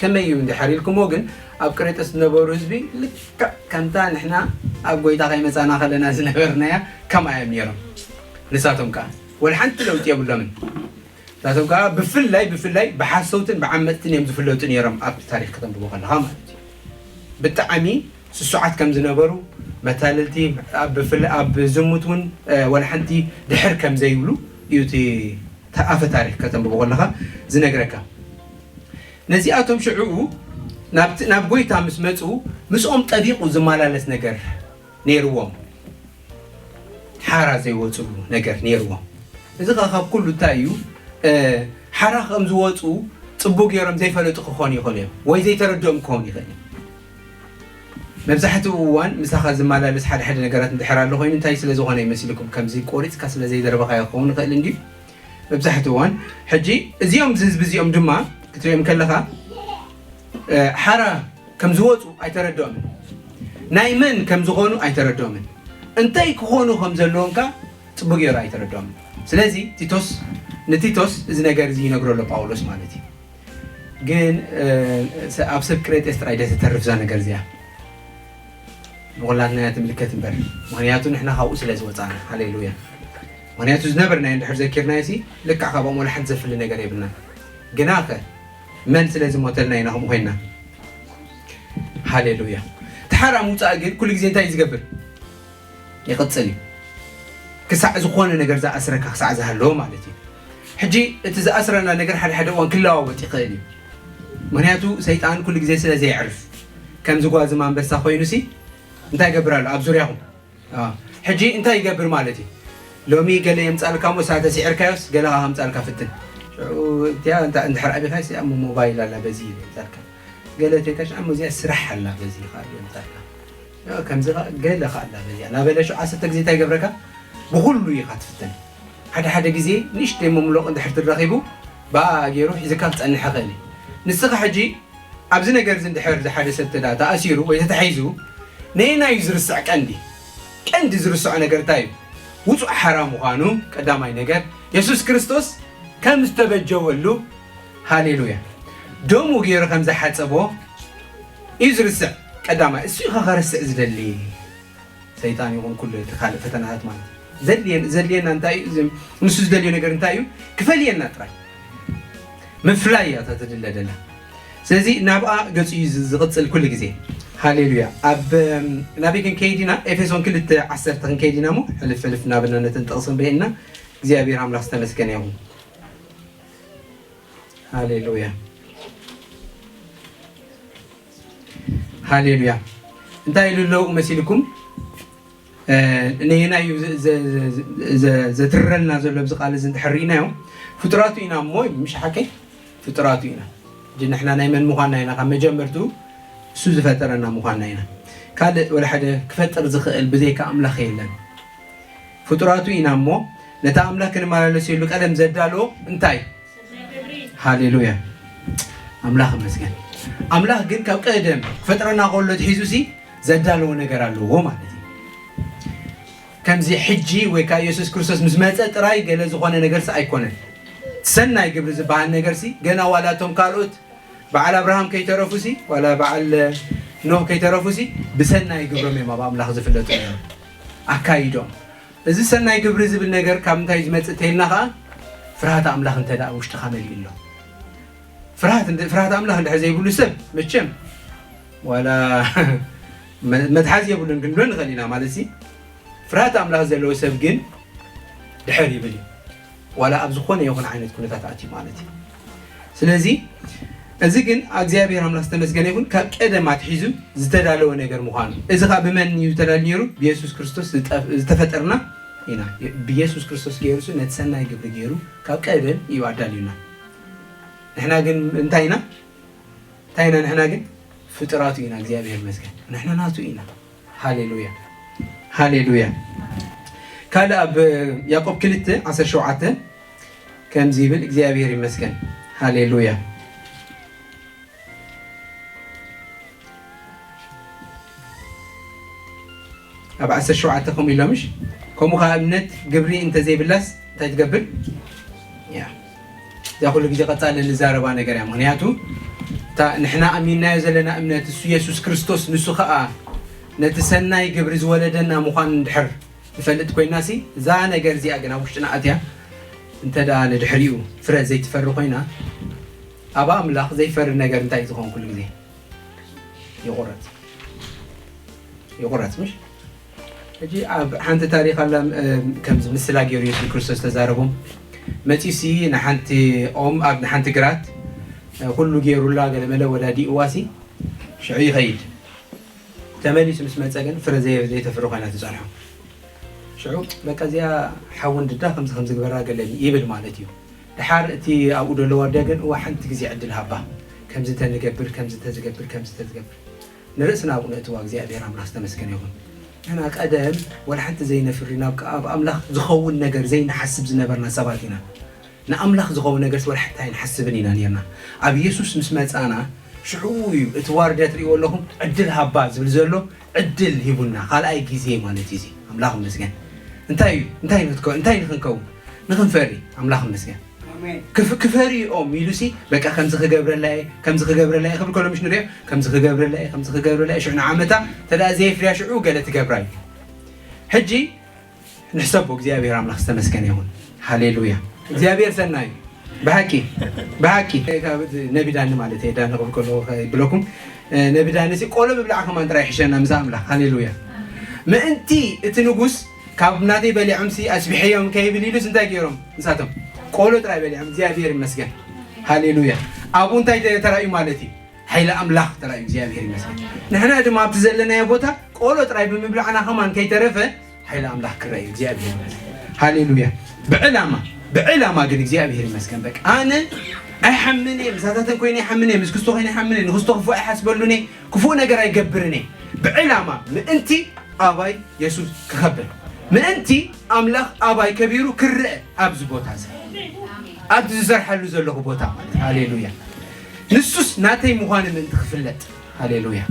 ከመይ እዩ እንድሕር ኢልኩሞ፣ ግን ኣብ ቅሬጠስ ዝነበሩ ህዝቢ ልክዕ ከምታ ንሕና ኣብ ጎይታ ከይመጻና ከለና ዝነበርናያ ከምኣ እዮም ነይሮም። ንሳቶም ከኣ ወላ ሓንቲ ለውጢ የብሎምን። ንሳቶም ከኣ ብፍላይ፣ ብፍላይ ብሓሰውትን ብዓመጽትን እዮም ዝፍለጡ ነይሮም፣ ኣብቲ ታሪኽ ከተንብቦ ከለኻ ማለት እዩ። ብጣዕሚ ስሱዓት ከም ዝነበሩ፣ መታለልቲ፣ ኣብ ብፍላ-፣ ኣብ ዝሙት እውን፣ እ፣ ወላ ሓንቲ ድሕር ከም ዘይብሉ እዩ እቲ ታ-፣ ኣፈ ታሪኽ ከተንብቦ ከለኻ ዝነግረካ። ነዚኣቶም ሽዕኡ ናብቲ፣ ናብ ጎይታ ምስ መጹ፣ ምስኦም ጠቢቑ ዝመላለስ ነገር ነይርዎም። ሓራ ዘይወጽሉ ነገር ነይርዎም። እዚ ኸኣ ካብ ኩሉ እንታይ እዩ? እ፣ ሓራ ከም ዝወጹ ጽቡቕ ገይሮም ዘይፈለጡ ክኾኑ ይኽእሉ እዮም፣ ወይ ዘይተረድኦም ክኸውን ይኽእል እዩ። መብዛሕትኡ እዋን ምሳኻ ዝመላለስ ሓደ ሓደ ነገራት እንድሕር ኣሎ ኮይኑ እንታይ ስለ ዝኾነ ይመስልኩም? ከምዚ ቆሪፅካ ስለ ዘይደረበኻዮ ክኸውን ይኽእል እንድዩ። መብዛሕትኡ እዋን ሕጂ እዚኦም እዚ ህዝቢ እዚኦም ድማ ክትሪኦም ከለኻ ሓራ ከም ዝወፁ ኣይተረድኦምን፣ ናይ መን ከም ዝኾኑ ኣይተረድኦምን፣ እንታይ ክኾኑ ከም ዘለዎም ከ ፅቡቅ ገይሩ ኣይተረድኦምን። ስለዚ ቲቶስ ንቲቶስ እዚ ነገር እዚ ይነግሮ ኣሎ ጳውሎስ ማለት እዩ። ግን ኣብ ሰብ ቅሬጤስ ጥራይ ደ ተተርፍ እዛ ነገር እዚኣ ንኩላትና እያ ትምልከት እምበር፣ ምክንያቱ ንሕና ካብኡ ስለ ዝወፃና። ሃሌሉያ። ምክንያቱ ዝነበርናዮ እንድሕር ዘኪርናዮ ሲ ልክዕ ካብኦም ወላ ሓንቲ ዘፍሊ ነገር የብልና። ግናኸ መን ስለ ዝሞተልና ኢና ከምኡ ኮይንና። ሃሌሉያ። ተሓራ ምውፃእ ግን ኩሉ ግዜ እንታይ እዩ ዝገብር? ይቕፅል እዩ። ክሳዕ ዝኾነ ነገር ዝኣስረካ ክሳዕ ዝሃለዎ ማለት እዩ። ሕጂ እቲ ዝኣስረና ነገር ሓደ ሓደ እዋን ክለዋወጥ ይኽእል እዩ። ምክንያቱ ሰይጣን ኩሉ ግዜ ስለ ዘየዕርፍ ከምዚ ጓዝም ኣንበሳ ኮይኑ ሲ እንታይ ይገብር ኣሎ ኣብ ዙርያኹም? ሕጂ እንታይ ይገብር ማለት እዩ? ሎሚ ገለ የምፃልካ ሞ ሳተ ሲዕርካዮስ ገለ ከምፃልካ ፍትን። እንድሕር ኣቢኻስ ሞ ሞባይል ኣላ በዚ የምፃልካ፣ ገለ ቴካሽ ሞ እዚኣ ስራሕ ኣላ በዚ የምፃልካ፣ ከምዚ ገለ ከኣላ በዚኣ ናበለ ሽዑ ዓሰርተ ግዜ እንታይ ይገብረካ? ብኩሉ ኢኻ ትፍትን። ሓደ ሓደ ግዜ ንእሽተይ መምሎቕ እንድሕር ትረኺቡ ብኣ ገይሩ ሒዝካ ክፀንሕ ይኽእል እዩ። ንስኻ ሕጂ ኣብዚ ነገር እዚ እንድሕር ሓደ ሰብ ተዳ ተኣሲሩ ወይ ተታሒዙ ነየናይ እዩ ዝርስዕ? ቀንዲ ቀንዲ ዝርስዖ ነገር እንታይ እዩ? ውፁእ ሓራ ምዃኑ ቀዳማይ ነገር፣ የሱስ ክርስቶስ ከም ዝተበጀወሉ። ሃሌሉያ። ደሙ ገይሩ ከም ዝሓፀቦ እዩ ዝርስዕ። ቀዳማይ እሱ ኢኻ ከረስዕ ዝደሊ። ሰይጣን ይኹን ኩሉ እቲ ካልእ ፈተናታት ማለት እዩ። ዘድልየን- ዘድልየና እንታይ እዩ? እዚ- ንሱ ዝደልዮ ነገር እንታይ እዩ? ክፈልየና ጥራይ። ምፍላይ እያ እታ ትድለ ደላ። ስለዚ ናብኣ ገፁ እዩ ዝ- ዝቕፅል ኩሉ ግዜ። ሃሌሉያ። ኣብ እም፣ ናበይ ክንከይድ ኢና? ኤፌሶን ክልተ ዓሰርተ ክንከይድ ኢና። ሞ ሕልፍ ሕልፍ እናበልና ነተን ጥቕሲ ክንበየና እግዚኣብሔር ኣምላኽ ዝተመስገነ ይኹን። ሃሌሉያ። ሃሌሉያ። እንታይ ኢሉ ኣለዉ መሲልኩም? ነየናይ እዩ ዘትረልና ዘሎ ኣብዚ ቃል እዚ እንድሕር ርኢናዮ? ፍጡራቱ ኢና እሞ፣ ምሽ ሓቀይ ፍጡራቱ ኢና። ሕጂ ንሕና ናይ መን ምዃንና ኢና? ካብ መጀመርቱ እሱ ዝፈጠረና ምዃንና ኢና። ካልእ ወላ ሓደ ክፈጥር ዝኽእል ብዘይካ ኣምላኽ የለን። ፍጡራቱ ኢና እሞ፣ ነታ ኣምላኽ ክንመላለሰሉ ቀደም ዘዳለዎ እንታይ? ሃሌሉያ። ኣምላኽ ይመስገን። ኣምላኽ ግን ካብ ቀደም ክፈጥረና ከሎ ትሒዙ ሲ ዘዳለዎ ነገር ኣለዎ ማለት እዩ። ከምዚ ሕጂ ወይ ከዓ የሱስ ክርስቶስ ምስ መፀ ጥራይ ገለ ዝኾነ ነገር ሲ ኣይኮነን። ሰናይ ግብሪ ዝበሃል ነገር ሲ ገና ዋላ እቶም ካልኦት በዓል ኣብርሃም ከይተረፉ ሲ ዋላ በዓል ኖህ ከይተረፉ ሲ ብሰናይ ግብሮም እዮም ኣብ ኣምላኽ ዝፍለጡ ነይሮም። ኣካይዶም እዚ ሰናይ ግብሪ ዝብል ነገር ካብ ምንታይ ዝመፅእ ተይልና ከዓ ፍርሃት ኣምላኽ እንተ ደኣ ውሽጥኻ መሊኡ ኣሎ። ፍርሃት እንድ- ፍርሃት ኣምላኽ እንድሕር ዘይብሉ ሰብ መቸም ዋላ መ- መትሓዚ የብሉን ክንብሎ ንኽእል ኢና ማለት ሲ። ፍርሃት ኣምላኽ ዘለዎ ሰብ ግን ድሕር ይብል እዩ። ዋላ ኣብ ዝኾነ ይኹን ዓይነት ኩነታት ኣትዩ ማለት እዩ። ስለዚ እዚ ግን እግዚኣብሔር ኣምላኽ ዝተመስገነ ይኹን ካብ ቀደም ኣትሒዙ ዝተዳለወ ነገር ምዃኑ። እዚ ከዓ ብመን እዩ ተዳልዩ ነይሩ? ብየሱስ ክርስቶስ ዝጠፍ- ዝተፈጠርና ኢና። ብየሱስ ክርስቶስ ገይሩ ሱ ነቲ ሰናይ ግብሪ ገይሩ ካብ ቀደም እዩ ኣዳልዩና። ንሕና ግን እንታይ ኢና? እንታይ ኢና ንሕና ግን? ፍጥራቱ ኢና። እግዚኣብሔር ይመስገን ንሕና ናቱ ኢና። ሃሌሉያ ሃሌሉያ። ካልእ ኣብ ያዕቆብ ክልተ ዓሰርተ ሸውዓተ ከምዚ ይብል እግዚኣብሔር ይመስገን። ሃሌሉያ። ኣብ ዓሰርተ ሸውዓተ ከምኡ ኢሎምሽ ከምኡ ከዓ እምነት ግብሪ እንተዘይብላስ እንታይ ትገብር? ያ እዚኣ ኩሉ ግዜ ቀፃሊ እንዛረባ ነገር እያ። ምክንያቱ እታ ንሕና ኣሚንናዮ ዘለና እምነት እሱ የሱስ ክርስቶስ ንሱ ከዓ ነቲ ሰናይ ግብሪ ዝወለደና ምዃኑ እንድሕር ንፈልጥ ኮይና ሲ እዛ ነገር እዚኣ ግን ኣብ ውሽጥና ኣትያ እንተ ደኣ ንድሕሪኡ ፍረ ዘይትፈሪ ኮይና ኣብ ኣምላኽ ዘይፈሪ ነገር እንታይ እዩ ዝኸውን? ኩሉ ግዜ ይቑረፅ ይቑረፅ ምሽ ሕጂ ኣብ ሓንቲ ታሪኽ ኣላ። ከምዚ ምስላ ገይሩ የሱስ ክርስቶስ ተዛረቦም መፂኡ ሲ ንሓንቲ ኦም ኣብ ንሓንቲ ግራት ኩሉ ገይሩላ ገለመለ ወዳዲእዋ ሲ ሽዑ ይኸይድ። ተመሊሱ ምስ መፀ ግን ፍረ ዘይተፍሪ ኮይና ትፀንሖ። ሽዑ በቃ እዚኣ ሓውን ድዳ ከምዚ ከምዚ ግበራ ገለ ይብል ማለት እዩ። ድሓር እቲ ኣብኡ ደሎ ዋርድያ ግን እዋ ሓንቲ ግዜ ዕድል ሃባ ከምዚ እንተንገብር ከምዚ እንተዝገብር ከምዚ እንተዝገብር ንርእስና ኣብኡ ነእትዋ እግዚኣብሔር ኣምላኽ ዝተመስገነ ይኹን። ንሕና ቀደም ወላ ሓንቲ ዘይነፍሪ ናብ ኣብ ኣምላኽ ዝኸውን ነገር ዘይንሓስብ ዝነበርና ሰባት ኢና። ንኣምላኽ ዝኸውን ነገርስ ወላ ሓንቲ ኣይንሓስብን ኢና ነርና። ኣብ የሱስ ምስ መጻና ሽዑ እዩ እቲ ዋርድያ ትርእይዎ ኣለኹም ዕድል ሃባ ዝብል ዘሎ ዕድል ሂቡና። ካልኣይ ግዜ ማለት እዩ እዚ። ኣምላኽ ይመስገን። እንታይ እዩ እንታይ ንክትከው እንታይ ንክንከውን ንክንፈሪ ኣምላኽ ይመስገን። ክፈሪኦም ኢሉሲ በቃ ከምዚ ክገብረላ እየ ከምዚ ክገብረላ እየ ክብል ከሎ ምሽ ንሪኦ ከምዚ ክገብረላ እየ ከምዚ ክገብረላ እየ ሽዑ ንዓመታ ተዳ ዘየፍርያ ሽዑ ገለ ትገብራ እዩ። ሕጂ ንሕሰቦ እግዚኣብሔር ኣምላኽ ዝተመስገነ ይኹን። ሃሌሉያ። እግዚኣብሔር ሰናይ እዩ። ብሓቂ ብሓቂ ነቢ ዳኒ ማለት እየ ዳኒ ክብል ከሎ ይብለኩም። ነቢ ዳኒ ሲ ቆሎ ምብላዕ ከማን ጥራይ ይሕሸና ምሳ ኣምላኽ። ሃሌሉያ። ምእንቲ እቲ ንጉስ ካብ ናተይ በሊዖምሲ ኣስቢሐዮም ከይብል ኢሉስ እንታይ ገይሮም ንሳቶም ቆሎ ጥራይ በሊዖም እግዚኣብሔር ይመስገን። ሃሌሉያ። ኣብኡ እንታይ ተራእዩ ማለት እዩ? ሓይሊ ኣምላኽ ተራእዩ እግዚኣብሔር ይመስገን። ንሕና ድማ ኣብቲ ዘለናዮ ቦታ ቆሎ ጥራይ ብምብላዕና ከማን ከይተረፈ ሓይሊ ኣምላኽ ክረእዩ እግዚኣብሔር ይመስገን። ሃሌሉያ። ብዕላማ ብዕላማ ግን እግዚኣብሔር ይመስገን። በቃ ኣነ ኣይሓምን እየ፣ ምሳታተን ኮይነ ኣይሓምን እየ፣ ምስ ክስቶ ኮይነ ኣይሓምን እየ፣ ንክስቶ ክፉእ ኣይሓስበሉን እየ፣ ክፉእ ነገር ኣይገብርን እየ። ብዕላማ ምእንቲ ኣባይ የሱስ ክኸብር ምእንቲ ኣምላኽ ኣባይ ከቢሩ ክረአ ኣብዚ ቦታ እዚ ኣብቲ ዝሰርሐሉ ዘለኹ ቦታ ማለት ሃሌሉያ። ንሱስ ናተይ ምዃኑ ምእንቲ ክፍለጥ ሃሌሉያ።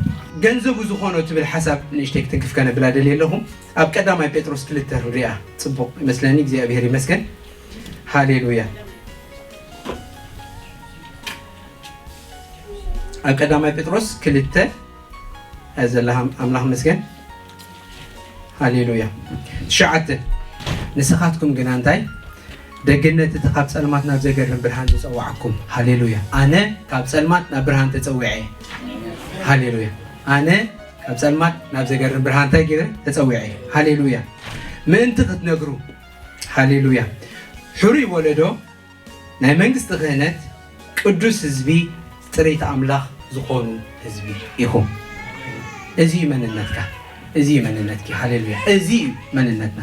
ገንዘቡ ዝኾኖ ትብል ሓሳብ ንእሽተይ ክትንክፍ ከነብላ ደልየ ኣለኹ። ኣብ ቀዳማይ ጴጥሮስ ክልተ ሪኣ ጽቡቕ ይመስለኒ። እግዚኣብሔር ይመስገን። ሃሌሉያ። ኣብ ቀዳማይ ጴጥሮስ ክልተ ዘላ ኣምላኽ መስገን። ሃሌሉያ። ትሽዓተ ንስኻትኩም ግና እንታይ ደግነት እቲ ካብ ጸልማት ናብ ዘገርም ብርሃን ዝጸዋዕኩም። ሃሌሉያ። ኣነ ካብ ጸልማት ናብ ብርሃን ተጸዊዐ እየ። ሃሌሉያ። ኣነ ካብ ጸልማት ናብ ዘገርም ብርሃን እንታይ ገይረ ተጸዊዐ እየ። ሃሌሉያ። ምእንቲ ክትነግሩ ሃሌሉያ። ሕሩይ ወለዶ ናይ መንግስቲ ክህነት ቅዱስ ህዝቢ ጽሬት ኣምላኽ ዝኾኑ ህዝቢ ኢኹም። እዚ እዩ መንነትካ። እዚ እዩ መንነትኪ። ሃሌሉያ። እዚ እዩ መንነትና።